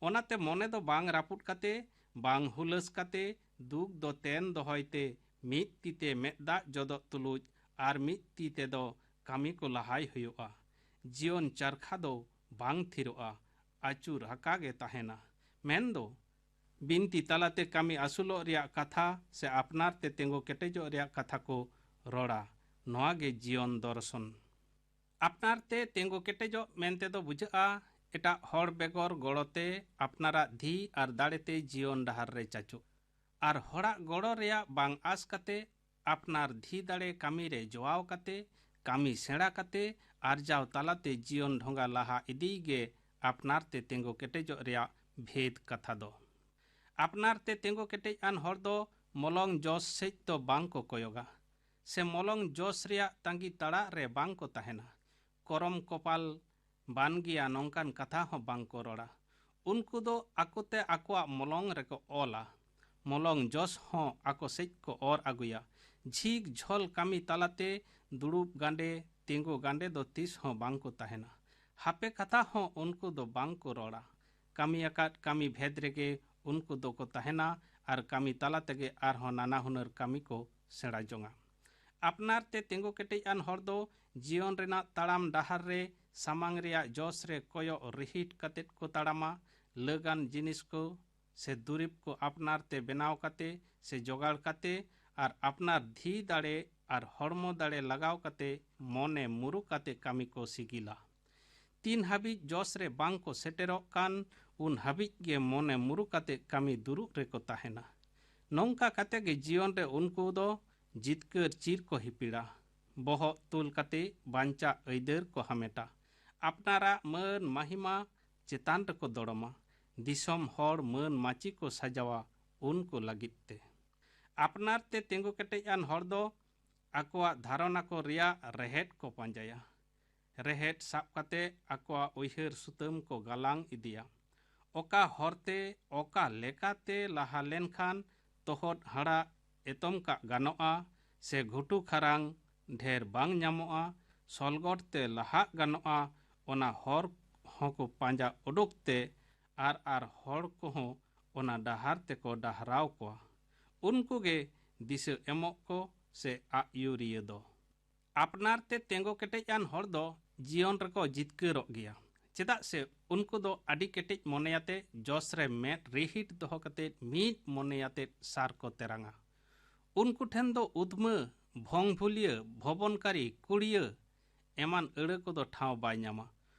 ᱚᱱᱟᱛᱮ ᱢᱚᱱᱮ ᱫᱚ ᱵᱟᱝ ᱨᱟᱹᱯᱩᱫ ᱠᱟᱛᱮ, ᱵᱟᱝ ᱦᱩᱞᱟᱹᱥ ᱠᱟᱛᱮ, ᱫᱩᱠ ᱫᱚ ᱛᱮᱱ ᱫᱚᱦᱚᱭ ᱛᱮ, ᱢᱤᱫ ᱛᱤ ᱛᱮ ᱢᱮᱫ ᱫᱟᱜ ᱡᱚᱫᱚᱜ ᱛᱩᱞᱩᱡ ᱟᱨ ᱢᱤᱫ ᱛᱤ ᱛᱮᱫᱚ ᱠᱟᱹᱢᱤ ᱠᱚ ᱞᱟᱦᱟᱭ ᱦᱩᱭᱩᱜᱼᱟ᱾ ᱡᱤᱭᱚᱱ ᱪᱟᱨᱠᱷᱟ ᱫᱚ ᱵᱟᱝ ᱛᱷᱤᱨᱚᱜᱼᱟ, ᱟᱹᱪᱩᱨ ᱟᱠᱟ ᱜᱮ ᱛᱟᱦᱮᱱᱟ᱾ ᱢᱮᱱᱫᱚ ᱵᱤᱱᱛᱤ ᱛᱟᱞᱟᱛᱮ ᱠᱟᱹᱢᱤ ᱟᱹᱥᱩᱞᱚᱜ ᱨᱮᱭᱟᱜ ᱠᱟᱛᱷᱟ ᱥᱮ ᱟᱯᱱᱟᱨ ᱛᱮ ᱛᱤᱸᱜᱩ ᱠᱮᱴᱮᱡᱚᱜ ᱨᱮᱭᱟᱜ ᱠᱟᱛᱷᱟ ᱠᱚ ᱨᱚᱲᱟ᱾ ᱱᱚᱣᱟ ᱜᱮ ᱡᱤᱭᱚᱱ ᱫᱚᱨᱥᱚᱱ᱾ ᱟᱯᱱᱟᱨ ᱛᱮ ᱛᱤᱸᱜᱩ ᱠᱮᱴᱮᱡᱚᱜ ᱢᱮᱱᱛᱮ ᱫᱚ ᱵᱩᱡᱷᱟᱹᱜᱼᱟ ᱮᱴᱟᱜ ᱦᱚᱲ ᱵᱮᱜᱚᱨ ᱜᱚᱲᱚ ᱛᱮ ᱟᱯᱱᱟᱨᱟᱜ ᱫᱷᱤ ᱟᱨ ᱫᱟᱲᱮ ᱛᱮ ᱡᱤᱭᱚᱱ ᱰᱟᱦᱟᱨ ᱨᱮ ᱪᱟᱪᱳ᱾ ᱟᱨ ᱦᱚᱲᱟᱜ ᱜᱚᱲᱚ ᱨᱮᱭᱟᱜ ᱵᱟᱝ ᱟᱸᱥ ᱠᱟᱛᱮ, ᱟᱯᱱᱟᱨ ᱫᱷᱤ ᱫᱟᱲᱮ ᱠᱟᱹᱢᱤ ᱨᱮ ᱡᱚᱣᱟᱣ ᱠᱟᱛᱮ, ᱠᱟᱹᱢᱤ ᱥᱮᱬᱟ ᱠᱟᱛᱮ, ᱟᱨᱡᱟᱣ ᱛᱟᱞᱟᱛᱮ ᱡᱤᱭᱚᱱ ᱰᱷᱚᱸᱜᱟ ᱞᱟᱦᱟ ᱤᱫᱤᱭ ᱜᱮ ᱟᱯᱱᱟᱨ ᱛᱮ ᱛᱤᱸᱜᱩ ᱠᱮᱴᱮᱡᱚᱜ ᱨᱮᱭᱟᱜ ᱵᱷᱮᱫ ᱠᱟᱛᱷᱟ ᱫᱚ᱾ ᱟᱯᱱᱟᱨ ᱛᱮ ᱛᱤᱸᱜᱩ ᱠᱮᱴᱮᱡ ᱟᱱ ᱦᱚᱲ ᱫᱚ ᱢᱚᱞᱚᱝ ᱡᱚᱥ ᱥᱮᱡ ᱫᱚ ᱵᱟᱝ ᱠᱚ ᱠᱚᱭᱚᱜᱟ, ᱥᱮ ᱢᱚᱞᱚᱝ ᱡᱚᱥ ᱨᱮᱭᱟᱜ ᱛᱟᱸᱜᱤ ᱛᱟᱲᱟᱜ ᱨᱮ ᱵᱟᱝ ᱠᱚ ᱛᱟᱦᱮᱱᱟ᱾ ᱠᱚᱨᱚᱢ ᱠᱚᱯᱟᱞ ᱵᱟᱱ ᱜᱮᱭᱟ ᱱᱚᱝᱠᱟᱱ ᱠᱟᱛᱷᱟ ᱦᱚᱸ ᱵᱟᱝ ᱠᱚ ᱨᱚᱲᱟ᱾ ᱩᱱᱠᱩ ᱫᱚ ᱟᱠᱚᱛᱮ ᱟᱠᱚᱣᱟᱜ ᱢᱚᱞᱚᱝ ᱨᱮᱠᱚ ᱚᱞᱟ᱾ ᱢᱚᱞᱚᱝ ᱡᱚᱥ ᱦᱚᱸ ᱟᱠᱚ ᱥᱮᱡ ᱠᱚ ᱚᱨ ᱟᱹᱜᱩᱭᱟ᱾ ᱡᱷᱤᱠ ᱡᱷᱚᱞ ᱠᱟᱹᱢᱤ ᱛᱟᱞᱟᱛᱮ ᱫᱩᱲᱩᱵ ᱜᱟᱸᱰᱮ, ᱛᱤᱸᱜᱩ ᱜᱟᱸᱰᱮ ᱫᱚ ᱛᱤᱥ ᱦᱚᱸ ᱵᱟᱝ ᱠᱚ ᱛᱟᱦᱮᱱᱟ᱾ ᱦᱟᱯᱮ ᱠᱟᱛᱷᱟ ᱦᱚᱸ ᱩᱱᱠᱩ ᱫᱚ ᱵᱟᱝ ᱠᱚ ᱨᱚᱲᱟ᱾ ᱠᱟᱹᱢᱤ ᱟᱠᱟᱫ ᱠᱟᱹᱢᱤ ᱵᱷᱮᱫ ᱨᱮᱜᱮ ᱩᱱᱠᱩ ᱫᱚᱠᱚ ᱛᱟᱦᱮᱱᱟ ᱟᱨ ᱠᱟᱹᱢᱤ ᱛᱟᱞᱟ ᱛᱮᱜᱮ ᱟᱨᱦᱚᱸ ᱱᱟᱱᱟ ᱦᱩᱱᱟᱹᱨ ᱠᱟᱹᱢᱤ ᱠᱚ ᱥᱮᱬᱟ ᱡᱚᱝᱟ᱾ ᱟᱯᱱᱟᱨ ᱛᱮ ᱛᱤᱸᱜᱩ ᱠᱮᱴᱮᱡ ᱟᱱ ᱦᱚᱲ ᱫᱚ ᱡᱤᱭᱚᱱ ᱨᱮᱱᱟᱜ ᱛᱟᱲᱟᱢ ᱰᱟᱦᱟᱨ ᱨᱮ ᱥᱟᱢᱟᱝ ᱨᱮᱭᱟᱜ ᱡᱚᱥ ᱨᱮ ᱠᱚᱭᱚᱜ ᱨᱤᱦᱤᱴ ᱠᱟᱛᱮᱫ ᱠᱚ ᱛᱟᱲᱟᱢᱟ᱾ ᱞᱟᱹᱜᱟᱱ ᱡᱤᱱᱤᱥ ᱠᱚ ᱥᱮ ᱫᱩᱨᱤᱵᱽ ᱠᱚ ᱟᱯᱱᱟᱨ ᱛᱮ ᱵᱮᱱᱟᱣ ᱠᱟᱛᱮ ᱥᱮ ᱡᱚᱜᱟᱲ ᱠᱟᱛᱮ ᱟᱨ ᱟᱯᱱᱟᱨ ᱫᱷᱤ ᱫᱟᱲᱮ ᱟᱨ ᱦᱚᱲᱢᱚ ᱫᱟᱲᱮ ᱞᱟᱜᱟᱣ ᱠᱟᱛᱮ ᱢᱚᱱᱮ ᱢᱩᱨᱩ ᱠᱟᱛᱮ ᱠᱟᱹᱢᱤ ᱠᱚ ᱥᱤᱜᱤᱞᱟ᱾ ᱛᱤᱱ ᱦᱟᱹᱵᱤᱡ ᱡᱚᱥ ᱨᱮ ᱵᱟᱝ ᱠᱚ ᱥᱮᱴᱮᱨᱚᱜ ᱠᱟᱱ, ᱩᱱ ᱦᱟᱹᱵᱤᱡ ᱜᱮ ᱢᱚᱱᱮ ᱢᱩᱨᱩ ᱠᱟᱛᱮ ᱠᱟᱹᱢᱤ ᱫᱩᱲᱩᱵ ᱨᱮᱠᱚ ᱛᱟᱦᱮᱱᱟ᱾ ᱱᱚᱝᱠᱟ ᱠᱟᱛᱮ ᱜᱮ ᱡᱤᱭᱚᱱ ᱨᱮ ᱩᱱᱠᱩ ᱫᱚ ᱡᱤᱛᱠᱟᱹᱨ ᱪᱤᱨ ᱠᱚ ᱦᱤᱯᱤᱲᱟ᱾ ᱵᱚᱦᱚᱜ ᱛᱩᱞ ᱠᱟᱛᱮ ᱵᱟᱧᱪᱟᱜ ᱟᱹᱭᱫᱟᱹᱨ ᱠᱚ ᱦᱟᱢᱮᱴᱟ᱾ ᱟᱯᱱᱟᱨᱟᱜ ᱢᱟᱹᱱ ᱢᱟᱦᱤᱢᱟ ᱪᱮᱛᱟᱱ ᱨᱮᱠᱚ ᱫᱚᱲᱚᱢᱟ᱾ ᱫᱤᱥᱚᱢ ᱦᱚᱲ ᱢᱟᱹᱱ ᱢᱟᱹᱪᱤ ᱠᱚ ᱥᱟᱡᱟᱣᱟ ᱩᱱᱠᱩ ᱞᱟᱹᱜᱤᱫ ᱛᱮ᱾ ᱟᱯᱱᱟᱨ ᱛᱮ ᱛᱤᱸᱜᱩ ᱠᱮᱴᱮᱡ ᱟᱱ ᱦᱚᱲ ᱫᱚ ᱟᱠᱚᱣᱟᱜ ᱫᱷᱟᱨᱚᱱᱟ ᱠᱚ ᱨᱮᱭᱟᱜ ᱨᱮᱦᱮᱫ ᱠᱚ ᱯᱟᱸᱡᱟᱭᱟ᱾ ᱨᱮᱦᱮᱫ ᱥᱟᱵ ᱠᱟᱛᱮ ᱟᱠᱚᱣᱟᱜ ᱩᱭᱦᱟᱹᱨ ᱥᱩᱛᱟᱹᱢ ᱠᱚ ᱜᱟᱞᱟᱝ ᱤᱫᱤᱭᱟ᱾ ᱚᱠᱟ ᱦᱚᱨᱛᱮ, ᱚᱠᱟ ᱞᱮᱠᱟᱛᱮ ᱞᱟᱦᱟ ᱞᱮᱱᱠᱷᱟᱱ ᱛᱚᱦᱚᱫ ᱦᱟᱲᱟᱜ ᱮᱛᱚᱢ ᱠᱟᱜ ᱜᱟᱱᱚᱜᱼᱟ ᱥᱮ ᱜᱷᱩᱴᱩ ᱠᱷᱟᱨᱟᱝ ᱰᱷᱮᱨ ᱵᱟᱝ ᱧᱟᱢᱚᱜᱼᱟ, ᱥᱚᱞᱜᱚᱴ ᱛᱮ ᱞᱟᱦᱟᱜ ᱜᱟᱱᱚᱜᱼᱟ, ᱚᱱᱟ ᱦᱚᱨ ᱦᱚᱸᱠᱚ ᱯᱟᱸᱡᱟ ᱩᱰᱩᱠ ᱛᱮ ᱟᱨ ᱟᱨ ᱦᱚᱲ ᱠᱚᱦᱚᱸ ᱚᱱᱟ ᱰᱟᱦᱟᱨ ᱛᱮᱠᱚ ᱰᱟᱦᱨᱟᱣ ᱠᱚᱣᱟ᱾ ᱩᱱᱠᱩ ᱜᱮ ᱫᱤᱥᱟᱹ ᱮᱢᱚᱜ ᱠᱚ ᱥᱮ ᱟᱜ ᱟᱹᱭᱩᱨᱤᱭᱟᱹ ᱫᱚ᱾ ᱟᱯᱱᱟᱨ ᱛᱮ ᱛᱮᱸᱜᱚ ᱠᱮᱴᱮᱡ ᱟᱱ ᱦᱚᱲ ᱫᱚ ᱡᱤᱭᱚᱱ ᱨᱮᱠᱚ ᱡᱤᱛᱠᱟᱹᱨᱚᱜ ᱜᱮᱭᱟ, ᱪᱮᱫᱟᱜ ᱥᱮ ᱩᱱᱠᱩ ᱫᱚ ᱟᱹᱰᱤ ᱠᱮᱴᱮᱡ ᱢᱚᱱᱮᱭᱟᱛᱮ ᱡᱚᱥ ᱨᱮ ᱢᱮᱫ ᱨᱤᱦᱤᱴ ᱫᱚᱦᱚ ᱠᱟᱛᱮ ᱢᱤᱫ ᱢᱚᱱᱮᱭᱟᱛᱮ ᱥᱟᱨ ᱠᱚ ᱛᱮᱨᱟᱝᱟ᱾ ᱩᱱᱠᱩ ᱴᱷᱮᱱ ᱫᱚ ᱩᱫᱽᱢᱟᱹ, ᱵᱷᱚᱝᱵᱷᱩᱞᱤᱭᱟᱹ, ᱵᱷᱚᱵᱚᱱᱠᱟᱨᱤ, ᱠᱩᱲᱤᱭᱟᱹ ᱮᱢᱟᱱ ᱟᱹᱲᱟᱹ ᱠᱚᱫᱚ ᱴᱷᱟᱶ ᱵᱟᱭ ᱧᱟᱢᱟ᱾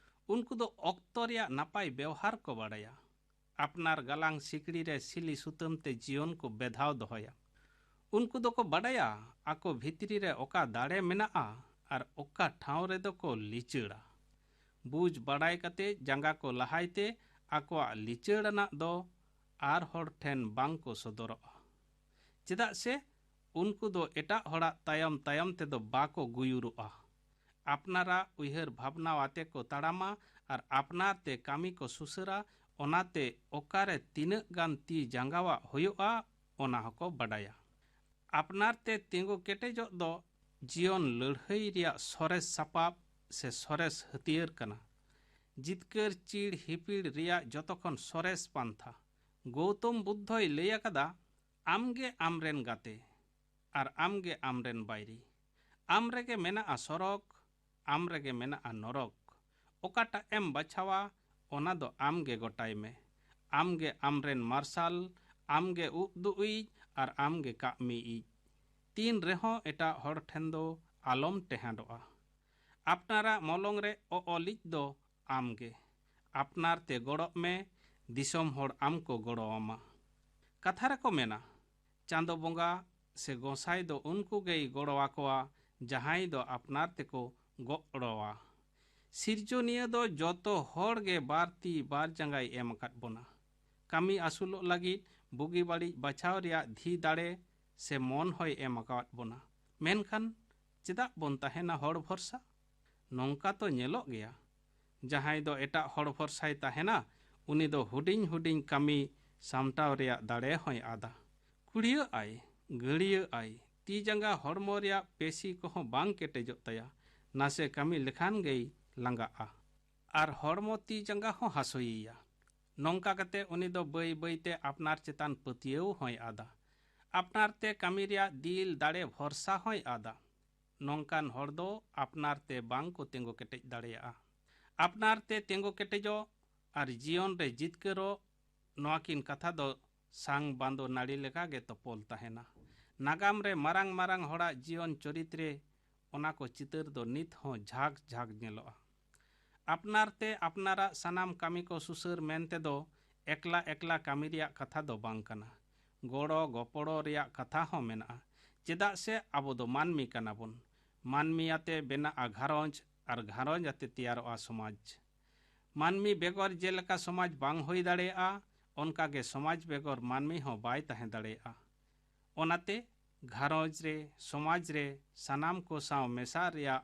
ᱩᱱᱠᱩ ᱫᱚ ᱚᱠᱛᱚ ᱨᱮᱭᱟᱜ ᱱᱟᱯᱟᱭ ᱵᱮᱣᱦᱟᱨ ᱠᱚ ᱵᱟᱲᱟᱭᱟ᱾ ᱟᱯᱱᱟᱨ ᱜᱟᱞᱟᱝ ᱥᱤᱠᱲᱤ ᱨᱮ ᱥᱤᱞᱤ ᱥᱩᱛᱟᱹᱢ ᱛᱮ ᱡᱤᱭᱚᱱ ᱠᱚ ᱵᱮᱫᱷᱟᱣ ᱫᱚᱦᱚᱭᱟ᱾ ᱩᱱᱠᱩ ᱫᱚᱠᱚ ᱵᱟᱰᱟᱭᱟ ᱟᱠᱚ ᱵᱷᱤᱛᱨᱤ ᱨᱮ ᱚᱠᱟ ᱫᱟᱲᱮ ᱢᱮᱱᱟᱜᱼᱟ ᱟᱨ ᱚᱠᱟ ᱴᱷᱟᱶ ᱨᱮᱫᱚ ᱠᱚ ᱞᱤᱪᱟᱹᱲᱟ᱾ ᱵᱩᱡᱽ ᱵᱟᱰᱟᱭ ᱠᱟᱛᱮ ᱡᱟᱸᱜᱟ ᱠᱚ ᱞᱟᱦᱟᱭ ᱛᱮ ᱟᱠᱚᱣᱟᱜ ᱞᱤᱪᱟᱹᱲ ᱟᱱᱟᱜ ᱫᱚ ᱟᱨ ᱦᱚᱲ ᱴᱷᱮᱱ ᱵᱟᱝ ᱠᱚ ᱥᱚᱫᱚᱨᱚᱜᱼᱟ᱾ ᱪᱮᱫᱟᱜ ᱥᱮ ᱩᱱᱠᱩ ᱫᱚ ᱮᱴᱟᱜ ᱦᱚᱲᱟᱜ ᱛᱟᱭᱚᱢ ᱛᱟᱭᱚᱢ ᱛᱮᱫᱚ ᱵᱟᱠᱚ ᱜᱩᱭᱩᱨᱚᱜᱼᱟ᱾ ᱟᱯᱱᱟᱨᱟᱜ ᱩᱭᱦᱟᱹᱨ ᱵᱷᱟᱵᱽᱱᱟ ᱟᱛᱮ ᱠᱚ ᱛᱟᱲᱟᱢᱟ ᱟᱨ ᱟᱯᱱᱟᱨ ᱛᱮ ᱠᱟᱹᱢᱤ ᱠᱚ ᱥᱩᱥᱟᱹᱨᱟ᱾ ᱚᱱᱟᱛᱮ ᱚᱠᱟᱨᱮ ᱛᱤᱱᱟᱹᱜ ᱜᱟᱱ ᱛᱤ ᱡᱟᱸᱜᱟᱣᱟᱜ ᱦᱩᱭᱩᱜᱼᱟ, ᱚᱱᱟ ᱦᱚᱸᱠᱚ ᱵᱟᱰᱟᱭᱟ᱾ ᱟᱯᱱᱟᱨ ᱛᱮ ᱛᱤᱸᱜᱩ ᱠᱮᱴᱮᱡᱚᱜ ᱫᱚ ᱡᱤᱭᱚᱱ ᱞᱟᱹᱲᱦᱟᱹᱭ ᱨᱮᱭᱟᱜ ᱥᱚᱨᱮᱥ ᱥᱟᱯᱟᱵ ᱥᱮ ᱥᱚᱨᱮᱥ ᱦᱟᱹᱛᱭᱟᱹᱨ ᱠᱟᱱᱟ᱾ ᱡᱤᱛᱠᱟᱹᱨ ᱪᱤᱲ ᱦᱤᱯᱤᱲ ᱨᱮᱭᱟᱜ ᱡᱚᱛᱚ ᱠᱷᱚᱱ ᱥᱚᱨᱮᱥ ᱯᱟᱱᱛᱷᱟ᱾ ᱜᱳᱣᱛᱚᱢ ᱵᱩᱫᱽᱫᱷᱚᱭ ᱞᱟᱹᱭ ᱟᱠᱟᱫᱟ, "ᱟᱢᱜᱮ ᱟᱢᱨᱮᱱ ᱜᱟᱛᱮ ᱟᱨ ᱟᱢᱜᱮ ᱟᱢᱨᱮᱱ ᱵᱟᱹᱭᱨᱤ᱾ ᱟᱢ ᱨᱮᱜᱮ ᱢᱮᱱᱟᱜᱼᱟ ᱥᱚᱨᱚᱠ, ᱟᱢ ᱨᱮᱜᱮ ᱢᱮᱱᱟᱜᱼᱟ ᱱᱚᱨᱚᱠ᱾ ᱚᱠᱟᱴᱟᱜ ᱮᱢ ᱵᱟᱪᱷᱟᱣᱟ, ᱚᱱᱟ ᱫᱚ ᱟᱢᱜᱮ ᱜᱚᱴᱟᱭ ᱢᱮ᱾ ᱟᱢᱜᱮ ᱟᱢᱨᱮᱱ ᱢᱟᱨᱥᱟᱞ, ᱟᱢᱜᱮ ᱩᱵ ᱫᱩᱜᱤᱡ ᱟᱨ ᱟᱢᱜᱮ ᱠᱟᱜ ᱢᱤᱭᱤᱡ᱾ ᱛᱤᱱ ᱨᱮᱦᱚᱸ ᱮᱴᱟᱜ ᱦᱚᱲ ᱴᱷᱮᱱ ᱫᱚ ᱟᱞᱚᱢ ᱴᱮᱦᱟᱸᱰᱚᱜᱼᱟ᱾ ᱟᱯᱱᱟᱨᱟᱜ ᱢᱚᱞᱚᱝ ᱨᱮ ᱚᱜᱼᱚᱞᱤᱡ ᱫᱚ ᱟᱢᱜᱮ᱾ ᱟᱯᱱᱟᱨ ᱛᱮ ᱜᱚᱲᱚᱜ ᱢᱮ, ᱫᱤᱥᱚᱢ ᱦᱚᱲ ᱟᱢ ᱠᱚ ᱜᱚᱲᱚ ᱟᱢᱟ᱾" ᱠᱟᱛᱷᱟ ᱨᱮᱠᱚ ᱢᱮᱱᱟ, ᱪᱟᱸᱫᱚ ᱵᱚᱸᱜᱟ ᱥᱮ ᱜᱚᱸᱥᱟᱭ ᱫᱚ ᱩᱱᱠᱩ ᱜᱮᱭ ᱜᱚᱲᱚ ᱟᱠᱚᱣᱟ, ᱡᱟᱦᱟᱸᱭ ᱫᱚ ᱟᱯᱱᱟᱨ ᱛᱮᱠᱚ ᱜᱚᱲᱚᱣᱟ᱾ ᱥᱤᱨᱡᱚᱱᱤᱭᱟᱹ ᱫᱚ ᱡᱚᱛᱚ ᱦᱚᱲ ᱜᱮ ᱵᱟᱨ ᱛᱤ ᱵᱟᱨ ᱡᱟᱸᱜᱟᱭ ᱮᱢ ᱟᱠᱟᱫ ᱵᱚᱱᱟ᱾ ᱠᱟᱹᱢᱤ ᱟᱹᱥᱩᱞᱚᱜ ᱞᱟᱹᱜᱤᱫ ᱵᱩᱜᱤ ᱵᱟᱹᱲᱤᱡ ᱵᱟᱪᱷᱟᱣ ᱨᱮᱭᱟᱜ ᱫᱷᱤ ᱫᱟᱲᱮ ᱥᱮ ᱢᱚᱱ ᱦᱚᱸᱭ ᱮᱢ ᱟᱠᱟᱫ ᱵᱚᱱᱟ᱾ ᱢᱮᱱᱠᱷᱟᱱ ᱪᱮᱫᱟᱜ ᱵᱚᱱ ᱛᱟᱦᱮᱱᱟ ᱦᱚᱲ ᱵᱷᱚᱨᱥᱟ? ᱱᱚᱝᱠᱟ ᱛᱚ ᱧᱮᱞᱚᱜ ᱜᱮᱭᱟ, ᱡᱟᱦᱟᱸᱭ ᱫᱚ ᱮᱴᱟᱜ ᱦᱚᱲ ᱵᱷᱚᱨᱥᱟᱭ ᱛᱟᱦᱮᱱᱟ, ᱩᱱᱤ ᱫᱚ ᱦᱩᱰᱤᱧ ᱦᱩᱰᱤᱧ ᱠᱟᱹᱢᱤ ᱥᱟᱢᱴᱟᱣ ᱨᱮᱭᱟᱜ ᱫᱟᱲᱮ ᱦᱚᱸᱭ ᱟᱫᱟ᱾ ᱠᱩᱲᱤᱭᱟᱹᱜ ᱟᱭ, ᱜᱟᱹᱲᱭᱟᱹᱜ ᱟᱭ, ᱛᱤ ᱡᱟᱸᱜᱟ ᱦᱚᱲᱢᱚ ᱨᱮᱭᱟᱜ ᱯᱮᱥᱤ ᱠᱚᱦᱚᱸ ᱵᱟᱝ ᱠᱮᱴᱮᱡᱚᱜ ᱛᱟᱭᱟ᱾ ᱱᱟᱥᱮ ᱠᱟᱹᱢᱤ ᱞᱮᱠᱷᱟᱱ ᱜᱮᱭ ᱞᱟᱸᱜᱟᱜᱼᱟ᱾ ᱟᱨ ᱦᱚᱲᱢᱚ ᱛᱤ ᱡᱟᱸᱜᱟ ᱦᱚᱸ ᱦᱟᱹᱥᱩᱭᱮᱭᱟ᱾ ᱱᱚᱝᱠᱟ ᱠᱟᱛᱮ ᱩᱱᱤ ᱫᱚ ᱵᱟᱹᱭ ᱵᱟᱹᱭ ᱛᱮ ᱟᱯᱱᱟᱨ ᱪᱮᱛᱟᱱ ᱯᱟᱹᱛᱭᱟᱹᱣ ᱦᱚᱸᱭ ᱟᱫᱟ᱾ ᱟᱯᱱᱟᱨ ᱛᱮ ᱠᱟᱹᱢᱤ ᱨᱮᱭᱟᱜ ᱫᱤᱞ ᱫᱟᱲᱮ ᱵᱷᱚᱨᱥᱟ ᱦᱚᱸᱭ ᱟᱫᱟ᱾ ᱱᱚᱝᱠᱟᱱ ᱦᱚᱲ ᱫᱚ ᱟᱯᱱᱟᱨ ᱛᱮ ᱵᱟᱝ ᱠᱚ ᱛᱤᱸᱜᱩ ᱠᱮᱴᱮᱡ ᱫᱟᱲᱮᱭᱟᱜᱼᱟ᱾ ᱟᱯᱱᱟᱨ ᱛᱮ ᱛᱤᱸᱜᱩ ᱠᱮᱴᱮᱡᱚᱜ ᱟᱨ ᱡᱤᱭᱚᱱ ᱨᱮ ᱡᱤᱛᱠᱟᱹᱨᱚᱜ, ᱱᱚᱣᱟ ᱠᱤᱱ ᱠᱟᱛᱷᱟ ᱫᱚ ᱥᱟᱝ ᱵᱟᱸᱫᱚ ᱱᱟᱹᱲᱤ ᱞᱮᱠᱟ ᱜᱮ ᱛᱚᱯᱚᱞ ᱛᱟᱦᱮᱱᱟ᱾ ᱱᱟᱜᱟᱢ ᱨᱮ ᱢᱟᱨᱟᱝ ᱢᱟᱨᱟᱝ ᱦᱚᱲᱟᱜ ᱡᱤᱭᱚᱱ ᱪᱚᱨᱤᱛ ᱨᱮ ᱚᱱᱟ ᱠᱚ ᱪᱤᱛᱟᱹᱨ ᱫᱚ ᱱᱤᱛ ᱦᱚᱸ ᱡᱷᱟᱠ ᱡᱷᱟᱠ ᱧᱮᱞᱚᱜᱼᱟ᱾ ᱟᱯᱱᱟᱨ ᱛᱮ ᱟᱯᱱᱟᱨᱟᱜ ᱥᱟᱱᱟᱢ ᱠᱟᱹᱢᱤ ᱠᱚ ᱥᱩᱥᱟᱹᱨ ᱢᱮᱱ ᱛᱮᱫᱚ ᱮᱠᱞᱟ ᱮᱠᱞᱟ ᱠᱟᱹᱢᱤ ᱨᱮᱭᱟᱜ ᱠᱟᱛᱷᱟ ᱫᱚ ᱵᱟᱝ ᱠᱟᱱᱟ᱾ ᱜᱚᱲᱚ ᱜᱚᱯᱚᱲᱚ ᱨᱮᱭᱟᱜ ᱠᱟᱛᱷᱟ ᱦᱚᱸ ᱢᱮᱱᱟᱜᱼᱟ᱾ ᱪᱮᱫᱟᱜ ᱥᱮ ᱟᱵᱚ ᱫᱚ ᱢᱟᱹᱱᱢᱤ ᱠᱟᱱᱟ ᱵᱚᱱ᱾ ᱢᱟᱹᱱᱢᱤ ᱟᱛᱮ ᱵᱮᱱᱟᱜᱼᱟ ᱜᱷᱟᱨᱚᱸᱡᱽ ᱟᱨ ᱜᱷᱟᱨᱚᱸᱡᱽ ᱟᱛᱮ ᱛᱮᱭᱟᱨᱚᱜᱼᱟ ᱥᱚᱢᱟᱡᱽ᱾ ᱢᱟᱹᱱᱢᱤ ᱵᱮᱜᱚᱨ ᱡᱮᱞᱮᱠᱟ ᱥᱚᱢᱟᱡᱽ ᱵᱟᱝ ᱦᱩᱭ ᱫᱟᱲᱮᱭᱟᱜᱼᱟ, ᱚᱱᱠᱟᱜᱮ ᱥᱚᱢᱟᱡᱽ ᱵᱮᱜᱚᱨ ᱢᱟᱹᱱᱢᱤ ᱦᱚᱸ ᱵᱟᱭ ᱛᱟᱦᱮᱸ ᱫᱟᱲᱮᱭᱟᱜᱼᱟ᱾ ᱚᱱᱟᱛᱮ ᱜᱷᱟᱨᱚᱸᱡᱽ ᱨᱮ, ᱥᱚᱢᱟᱡᱽ ᱨᱮ ᱥᱟᱱᱟᱢ ᱠᱚ ᱥᱟᱶ ᱢᱮᱥᱟ ᱨᱮᱭᱟᱜ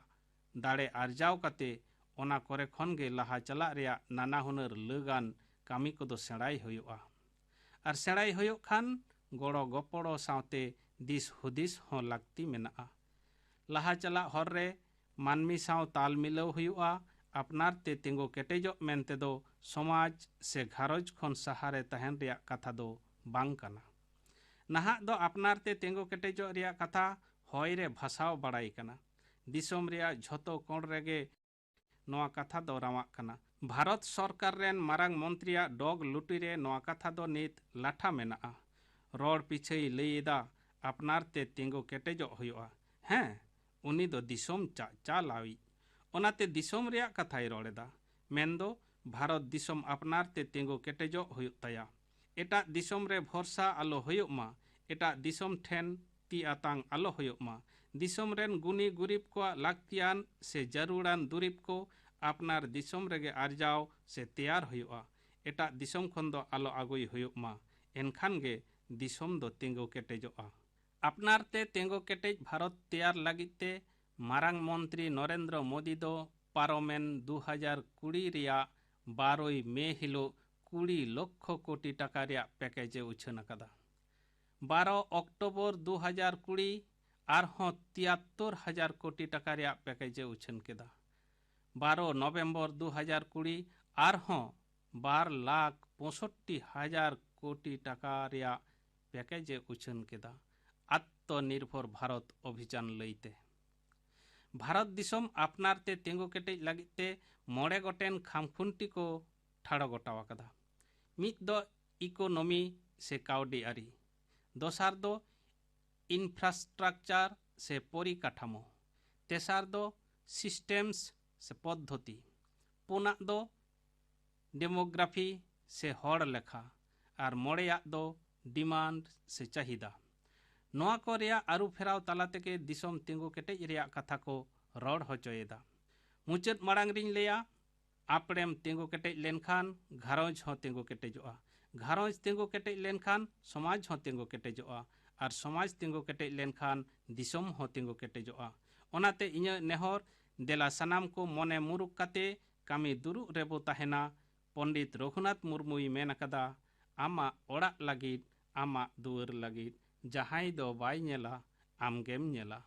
ᱫᱟᱲᱮ ᱟᱨᱡᱟᱣ ᱠᱟᱛᱮ ᱚᱱᱟ ᱠᱚᱨᱮ ᱠᱷᱚᱱ ᱜᱮ ᱞᱟᱦᱟ ᱪᱟᱞᱟᱜ ᱨᱮᱭᱟᱜ ᱱᱟᱱᱟ ᱦᱩᱱᱟᱹᱨ ᱞᱟᱹᱜᱟᱱ ᱠᱟᱹᱢᱤ ᱠᱚᱫᱚ ᱥᱮᱬᱟᱭ ᱦᱩᱭᱩᱜᱼᱟ᱾ ᱟᱨ ᱥᱮᱬᱟᱭ ᱦᱩᱭᱩᱜ ᱠᱷᱟᱱ ᱜᱚᱲᱚ ᱜᱚᱯᱚᱲᱚ ᱥᱟᱶᱛᱮ ᱫᱤᱥ ᱦᱩᱫᱤᱥ ᱦᱚᱸ ᱞᱟᱹᱠᱛᱤ ᱢᱮᱱᱟᱜᱼᱟ᱾ ᱞᱟᱦᱟ ᱪᱟᱞᱟᱜ ᱦᱚᱨ ᱨᱮ ᱢᱟᱹᱱᱢᱤ ᱥᱟᱶ ᱛᱟᱞ ᱢᱤᱞᱟᱹᱣ ᱦᱩᱭᱩᱜᱼᱟ᱾ ᱟᱯᱱᱟᱨ ᱛᱮ ᱛᱤᱸᱜᱩ ᱠᱮᱴᱮᱡᱚᱜ ᱢᱮᱱᱛᱮ ᱫᱚ ᱥᱚᱢᱟᱡᱽ ᱥᱮ ᱜᱷᱟᱨᱚᱸᱡᱽ ᱠᱷᱚᱱ ᱥᱟᱦᱟ ᱨᱮ ᱛᱟᱦᱮᱱ ᱨᱮᱭᱟᱜ ᱠᱟᱛᱷᱟ ᱫᱚ ᱵᱟᱝ ᱠᱟᱱᱟ᱾ ᱱᱟᱦᱟᱜ ᱫᱚ ᱟᱯᱱᱟᱨ ᱛᱮ ᱛᱤᱸᱜᱩ ᱠᱮᱴᱮᱡᱚᱜ ᱨᱮᱭᱟᱜ ᱠᱟᱛᱷᱟ ᱦᱚᱭ ᱨᱮ ᱵᱷᱟᱥᱟᱣ ᱵᱟᱲᱟᱭ ᱠᱟᱱᱟ᱾ ᱫᱤᱥᱚᱢ ᱨᱮᱭᱟᱜ ᱡᱷᱚᱛᱚ ᱠᱚᱬ ᱨᱮᱜᱮ ᱱᱚᱣᱟ ᱠᱟᱛᱷᱟ ᱫᱚ ᱨᱟᱶᱟᱜ ᱠᱟᱱᱟ᱾ ᱵᱷᱟᱨᱚᱛ ᱥᱚᱨᱠᱟᱨ ᱨᱮᱱ ᱢᱟᱨᱟᱝ ᱢᱚᱱᱛᱨᱤᱭᱟᱜ ᱰᱚᱜᱽ ᱞᱩᱴᱤ ᱨᱮ ᱱᱚᱣᱟ ᱠᱟᱛᱷᱟ ᱫᱚ ᱱᱤᱛ ᱞᱟᱴᱷᱟ ᱢᱮᱱᱟᱜᱼᱟ᱾ ᱨᱚᱲ ᱯᱤᱪᱷᱟᱹᱭ ᱞᱟᱹᱭ ᱮᱫᱟ, ᱟᱯᱱᱟᱨ ᱛᱮ ᱛᱤᱸᱜᱩ ᱠᱮᱴᱮᱡᱚᱜ ᱦᱩᱭᱩᱜᱼᱟ᱾ ᱦᱮᱸ, ᱩᱱᱤ ᱫᱚ ᱫᱤᱥᱚᱢ ᱪᱟᱪᱟᱞᱟᱣᱤᱡ, ᱚᱱᱟᱛᱮ ᱫᱤᱥᱚᱢ ᱨᱮᱭᱟᱜ ᱠᱟᱛᱷᱟᱭ ᱨᱚᱲ ᱮᱫᱟ᱾ ᱢᱮᱱᱫᱚ ᱵᱷᱟᱨᱚᱛ ᱫᱤᱥᱚᱢ ᱟᱯᱱᱟᱨ ᱛᱮ ᱛᱤᱸᱜᱩ ᱠᱮᱴᱮᱡᱚᱜ ᱦᱩᱭᱩᱜ ᱛᱟᱭᱟ᱾ ᱮᱴᱟᱜ ᱫᱤᱥᱚᱢ ᱨᱮ ᱵᱷᱚᱨᱥᱟ ᱟᱞᱚ ᱦᱩᱭᱩᱜ ᱢᱟ, ᱮᱴᱟᱜ ᱫᱤᱥᱚᱢ ᱴᱷᱮᱱ ᱛᱤ ᱟᱛᱟᱝ ᱟᱞᱚ ᱦᱩᱭᱩᱜ ᱢᱟ᱾ ᱫᱤᱥᱚᱢ ᱨᱮᱱ ᱜᱩᱱᱤ ᱜᱩᱨᱤᱵ ᱠᱚᱣᱟᱜ ᱞᱟᱹᱠᱛᱤᱭᱟᱱ ᱥᱮ ᱡᱟᱹᱨᱩᱲᱟᱱ ᱫᱩᱨᱤᱵ ᱠᱚ ᱟᱯᱱᱟᱨ ᱫᱤᱥᱚᱢ ᱨᱮᱜᱮ ᱟᱨᱡᱟᱣ ᱥᱮ ᱛᱮᱭᱟᱨ ᱦᱩᱭᱩᱜᱼᱟ᱾ ᱮᱴᱟᱜ ᱫᱤᱥᱚᱢ ᱠᱷᱚᱱ ᱫᱚ ᱟᱞᱚ ᱟᱹᱜᱩᱭ ᱦᱩᱭᱩᱜ ᱢᱟ, ᱮᱱᱠᱷᱟᱱ ᱜᱮ ᱫᱤᱥᱚᱢ ᱫᱚ ᱛᱤᱸᱜᱩ ᱠᱮᱴᱮᱡᱚᱜᱼᱟ᱾ ᱟᱯᱱᱟᱨ ᱛᱮ ᱛᱤᱸᱜᱩ ᱠᱮᱴᱮᱡ ᱵᱷᱟᱨᱚᱛ ᱛᱮᱭᱟᱨ ᱞᱟᱹᱜᱤᱫ ᱛᱮ ᱢᱟᱨᱟᱝ ᱢᱚᱱᱛᱨᱤ ᱱᱚᱨᱮᱱᱫᱨᱚ ᱢᱳᱫᱤ ᱫᱚ ᱯᱟᱨᱚᱢᱮᱱ ᱫᱩ ᱦᱟᱡᱟᱨ ᱠᱩᱲᱤ ᱨᱮᱭᱟᱜ ᱵᱟᱨᱚᱭ ᱢᱮ ᱦᱤᱞᱳᱜ ᱠᱩᱲᱤ ᱞᱚᱠᱠᱷᱚ ᱠᱳᱴᱤ ᱴᱟᱠᱟ ᱨᱮᱭᱟᱜ ᱯᱮᱠᱮᱡᱽ ᱮ ᱩᱪᱷᱟᱹᱱ ᱟᱠᱟᱫᱟ᱾ ᱵᱟᱨᱚ ᱚᱠᱴᱳᱵᱚᱨ ᱫᱩ ᱦᱟᱡᱟᱨ ᱠᱩᱲᱤ ᱟᱨᱦᱚᱸ ᱛᱤᱭᱟᱛᱛᱳᱨ ᱦᱟᱡᱟᱨ ᱠᱳᱴᱤ ᱴᱟᱠᱟ ᱨᱮᱭᱟᱜ ᱯᱮᱠᱮᱡᱽ ᱮ ᱩᱪᱷᱟᱹᱱ ᱠᱮᱫᱟ᱾ ᱵᱟᱨᱚ ᱱᱚᱵᱷᱮᱢᱵᱚᱨ ᱫᱩ ᱦᱟᱡᱟᱨ ᱠᱩᱲᱤ ᱟᱨᱦᱚᱸ ᱵᱟᱨ ᱞᱟᱠᱷ ᱯᱚᱸᱭᱥᱚᱴᱴᱤ ᱦᱟᱡᱟᱨ ᱠᱳᱴᱤ ᱴᱟᱠᱟ ᱨᱮᱭᱟᱜ ᱯᱮᱠᱮᱡᱽ ᱮ ᱩᱪᱷᱟᱹᱱ ᱠᱮᱫᱟ, ᱟᱛᱢᱚᱱᱤᱨᱵᱷᱚᱨ ᱵᱷᱟᱨᱚᱛ ᱚᱵᱷᱤᱡᱟᱱ ᱞᱟᱹᱭᱛᱮ᱾ ᱵᱷᱟᱨᱚᱛ ᱫᱤᱥᱚᱢ ᱟᱯᱱᱟᱨ ᱛᱮ ᱛᱤᱸᱜᱩ ᱠᱮᱴᱮᱡ ᱞᱟᱹᱜᱤᱫ ᱛᱮ ᱢᱚᱬᱮ ᱜᱚᱴᱮᱱ ᱠᱷᱟᱢᱠᱷᱩᱱᱴᱤ ᱠᱚ ᱴᱷᱟᱲᱚ ᱜᱚᱴᱟᱣ ᱟᱠᱟᱫᱟ᱾ ᱢᱤᱫ ᱫᱚ ᱤᱠᱳᱱᱚᱢᱤ ᱥᱮ ᱠᱟᱹᱣᱰᱤ ᱟᱹᱨᱤ, ᱫᱚᱥᱟᱨ ᱫᱚ ᱤᱱᱯᱷᱨᱟᱥᱴᱨᱟᱠᱪᱟᱨ ᱥᱮ ᱯᱚᱨᱤᱠᱟᱴᱷᱟᱢᱳ, ᱛᱮᱥᱟᱨ ᱫᱚ ᱥᱤᱥᱴᱮᱢᱥ ᱥᱮ ᱯᱚᱫᱽᱫᱷᱚᱛᱤ, ᱯᱩᱱᱟᱜ ᱫᱚ ᱰᱮᱢᱳᱜᱨᱟᱯᱷᱤ ᱥᱮ ᱦᱚᱲ ᱞᱮᱠᱷᱟ, ᱟᱨ ᱢᱚᱬᱮᱭᱟᱜ ᱫᱚ ᱰᱤᱢᱟᱱᱰ ᱥᱮ ᱪᱟᱹᱦᱤᱫᱟ᱾ ᱱᱚᱣᱟ ᱠᱚ ᱨᱮᱭᱟᱜ ᱟᱹᱨᱩ ᱯᱷᱮᱨᱟᱣ ᱛᱟᱞᱟ ᱛᱮᱜᱮ ᱫᱤᱥᱚᱢ ᱛᱤᱸᱜᱩ ᱠᱮᱴᱮᱡ ᱨᱮᱭᱟᱜ ᱠᱟᱛᱷᱟ ᱠᱚ ᱨᱚᱲ ᱦᱚᱪᱚᱭᱮᱫᱟ᱾ ᱢᱩᱪᱟᱹᱫ ᱢᱟᱲᱟᱝ ᱨᱤᱧ ᱞᱟᱹᱭᱟ, ᱟᱯᱲᱮᱢ ᱛᱤᱸᱜᱩ ᱠᱮᱴᱮᱡ ᱞᱮᱱᱠᱷᱟᱱ ᱜᱷᱟᱨᱚᱸᱡᱽ ᱦᱚᱸ ᱛᱤᱸᱜᱩ ᱠᱮᱴᱮᱡᱚᱜᱼᱟ᱾ ᱜᱷᱟᱨᱚᱸᱡᱽ ᱛᱤᱸᱜᱩ ᱠᱮᱴᱮᱡ ᱞᱮᱱᱠᱷᱟᱱ ᱥᱚᱢᱟᱡᱽ ᱦᱚᱸ ᱛᱤᱸᱜᱩ ᱠᱮᱴᱮᱡᱚᱜᱼᱟ᱾ ᱟᱨ ᱥᱚᱢᱟᱡᱽ ᱛᱤᱸᱜᱩ ᱠᱮᱴᱮᱡ ᱞᱮᱱᱠᱷᱟᱱ ᱫᱤᱥᱚᱢ ᱦᱚᱸ ᱛᱤᱸᱜᱩ ᱠᱮᱴᱮᱡᱚᱜᱼᱟ᱾ ᱚᱱᱟᱛᱮ ᱤᱧᱟᱹᱜ ᱱᱮᱦᱚᱨ, ᱫᱮᱞᱟ ᱥᱟᱱᱟᱢ ᱠᱚ ᱢᱚᱱᱮ ᱢᱩᱨᱩᱠ ᱠᱟᱛᱮ ᱠᱟᱹᱢᱤ ᱫᱩᱲᱩᱵ ᱨᱮᱵᱚ ᱛᱟᱦᱮᱱᱟ᱾ ᱯᱚᱱᱰᱤᱛ ᱨᱚᱜᱷᱩᱱᱟᱛᱷ ᱢᱩᱨᱢᱩᱭ ᱢᱮᱱ ᱟᱠᱟᱫᱟ, "ᱟᱢᱟᱜ ᱚᱲᱟᱜ ᱞᱟᱹᱜᱤᱫ, ᱟᱢᱟᱜ ᱫᱩᱣᱟᱹᱨ ᱞᱟᱹᱜᱤᱫ ᱡᱟᱦᱟᱸᱭ ᱫᱚ ᱵᱟᱭ ᱧᱮᱞᱟ, ᱟᱢᱜᱮᱢ ᱧᱮᱞᱟ᱾"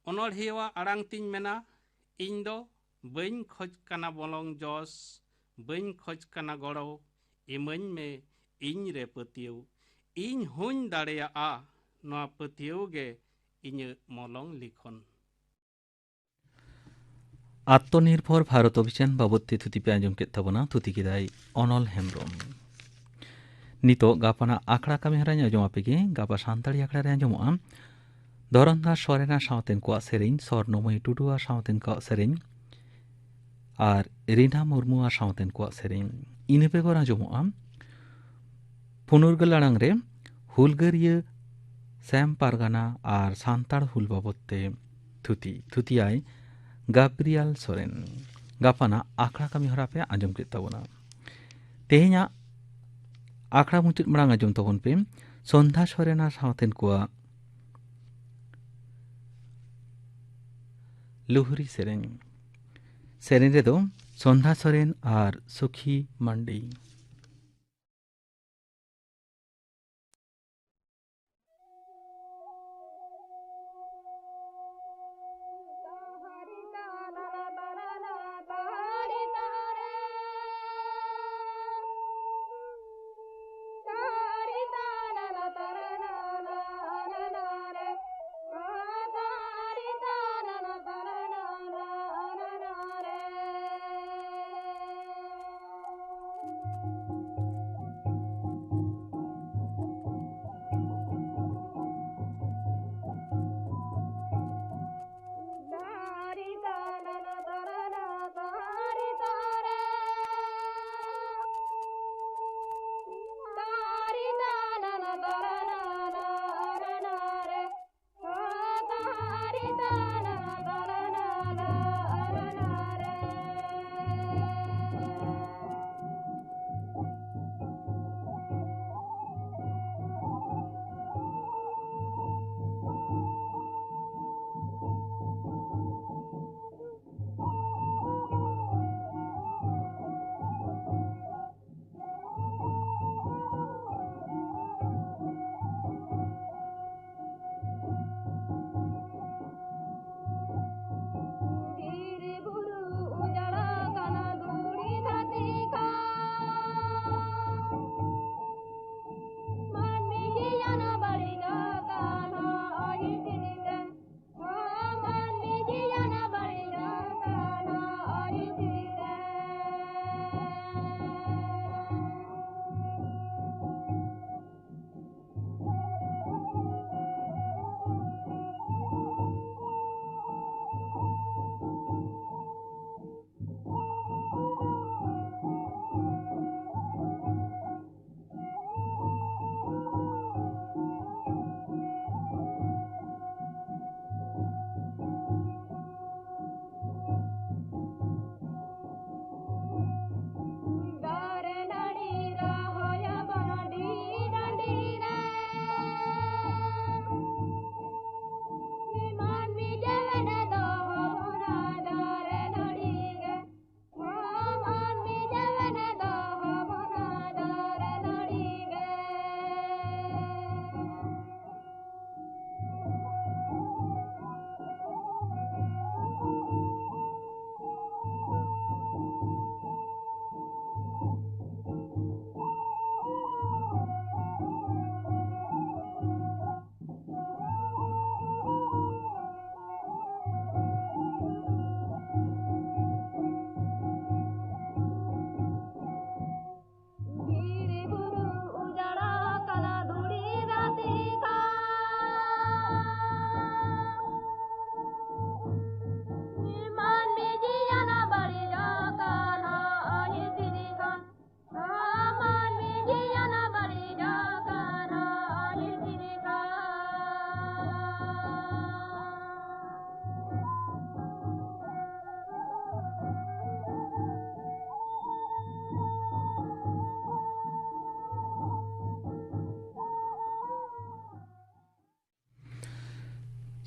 ᱚᱱᱚᱬᱦᱤᱭᱟᱹᱣᱟᱜ ᱟᱲᱟᱝ ᱛᱤᱧ ᱢᱮᱱᱟ, ᱤᱧ ᱫᱚ ᱵᱟᱹᱧ ᱠᱷᱚᱡᱽ ᱠᱟᱱᱟ ᱵᱚᱞᱚᱝ ᱡᱚᱥ, ᱵᱟᱹᱧ ᱠᱷᱚᱡᱽ ᱠᱟᱱᱟ ᱜᱚᱲᱚ, ᱤᱢᱟᱹᱧ ᱢᱮ ᱤᱧ ᱨᱮ ᱯᱟᱹᱛᱭᱟᱹᱣ᱾ ᱤᱧ ᱦᱚᱸᱧ ᱫᱟᱲᱮᱭᱟᱜᱼᱟ, ᱱᱚᱣᱟ ᱯᱟᱹᱛᱭᱟᱹᱣ ᱜᱮ ᱤᱧᱟᱹᱜ ᱢᱚᱞᱚᱝ ᱞᱤᱠᱷᱚᱱ᱾ ᱟᱛᱢᱚᱱᱤᱨᱵᱷᱚᱨ ᱵᱷᱟᱨᱚᱛ ᱚᱵᱷᱤᱡᱟᱱ ᱵᱟᱵᱚᱫ ᱛᱮ ᱛᱷᱩᱛᱤ ᱯᱮ ᱟᱸᱡᱚᱢ ᱠᱮᱫ ᱛᱟᱵᱚᱱᱟ᱾ ᱛᱷᱩᱛᱤ ᱠᱮᱫᱟᱭ ᱚᱱᱚᱞ ᱦᱮᱢᱵᱨᱚᱢ᱾ ᱱᱤᱛᱚᱜ ᱜᱟᱯᱟᱱᱟᱜ ᱟᱠᱷᱲᱟ ᱠᱟᱹᱢᱤ ᱦᱚᱨᱟᱧ ᱟᱸᱡᱚᱢ ᱟᱯᱮ ᱜᱮ᱾ ᱜᱟᱯᱟ ᱥᱟᱱᱛᱟᱲᱤ ᱟᱠᱷᱲᱟ ᱨᱮ ᱟᱸᱡᱚᱢᱚᱜᱼᱟ ᱫᱷᱚᱨᱚᱱᱫᱟᱥ ᱥᱚᱨᱮᱱ ᱟᱨ ᱥᱟᱶᱛᱮᱱ ᱠᱚᱣᱟᱜ ᱥᱮᱨᱮᱧ, ᱥᱚᱨᱱᱚᱢᱚᱭ ᱴᱩᱰᱩ ᱟᱨ ᱥᱟᱶᱛᱮᱱ ᱠᱚᱣᱟᱜ ᱥᱮᱨᱮᱧ, ᱟᱨ ᱨᱤᱱᱟ ᱢᱩᱨᱢᱩ ᱟᱨ ᱥᱟᱶᱛᱮᱱ ᱠᱚᱣᱟᱜ ᱥᱮᱨᱮᱧ᱾ ᱤᱱᱟᱹ ᱵᱮᱜᱚᱨ ᱟᱸᱡᱚᱢᱚᱜᱼᱟ ᱯᱩᱱᱩᱨᱜᱟᱹᱞ ᱟᱲᱟᱝ ᱨᱮ ᱦᱩᱞᱜᱟᱹᱨᱤᱭᱟᱹ ᱥᱮᱢ ᱯᱟᱨᱜᱟᱱᱟ ᱟᱨ ᱥᱟᱱᱛᱟᱲ ᱦᱩᱞ ᱵᱟᱵᱚᱫ ᱛᱮ ᱛᱷᱩᱛᱤ᱾ ᱛᱷᱩᱛᱤᱭᱟᱭ ᱜᱟᱵᱨᱤᱭᱟᱞ ᱥᱚᱨᱮᱱ᱾ ᱜᱟᱯᱟᱱᱟᱜ ᱟᱠᱷᱲᱟ ᱠᱟᱹᱢᱤ ᱦᱚᱨᱟ ᱯᱮ ᱟᱸᱡᱚᱢ ᱠᱮᱫ ᱛᱟᱵᱚᱱᱟ᱾ ᱛᱮᱦᱮᱧᱟᱜ ᱟᱠᱷᱲᱟ ᱢᱩᱪᱟᱹᱫ ᱢᱟᱲᱟᱝ ᱟᱸᱡᱚᱢ ᱛᱟᱵᱚᱱ ᱯᱮ ᱥᱚᱱᱫᱷᱟ ᱥᱚᱨᱮᱱ ᱟᱨ ᱥᱟᱶᱛᱮᱱ ᱠᱚᱣᱟᱜ ᱞᱩᱦᱨᱤ ᱥᱮᱨᱮᱧ᱾ ᱥᱮᱨᱮᱧ ᱨᱮᱫᱚ ᱥᱚᱱᱫᱷᱟ ᱥᱚᱨᱮᱱ ᱟᱨ ᱥᱩᱠᱷᱤ ᱢᱟᱱᱰᱤ᱾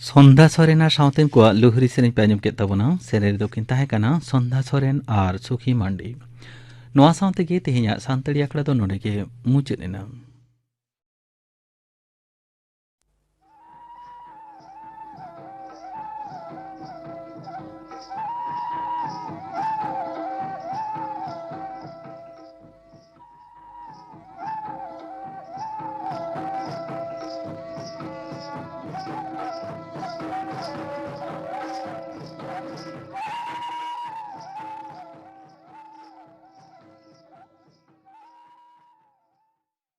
ᱥᱚᱱᱫᱷᱟ ᱥᱚᱨᱮᱱᱟᱜ ᱥᱟᱶᱛᱮᱱ ᱠᱚᱣᱟᱜ ᱞᱩᱦᱨᱤ ᱥᱮᱨᱮᱧ ᱯᱮ ᱟᱸᱡᱚᱢ ᱠᱮᱫ ᱛᱟᱵᱚᱱᱟ᱾ ᱥᱮᱨᱮᱧ ᱨᱮᱫᱚ ᱠᱤᱱ ᱛᱟᱦᱮᱸ ᱠᱟᱱᱟ ᱥᱚᱱᱫᱷᱟ ᱥᱚᱨᱮᱱ ᱟᱨ ᱥᱩᱠᱷᱤ ᱢᱟᱱᱰᱤ᱾ ᱱᱚᱣᱟ ᱥᱟᱶ ᱛᱮᱜᱮ ᱛᱮᱦᱮᱧᱟᱜ ᱥᱟᱱᱛᱟᱲᱤ ᱟᱠᱷᱲᱟ ᱫᱚ ᱱᱚᱰᱮ ᱜᱮ ᱢᱩᱪᱟᱹᱫ ᱮᱱᱟ᱾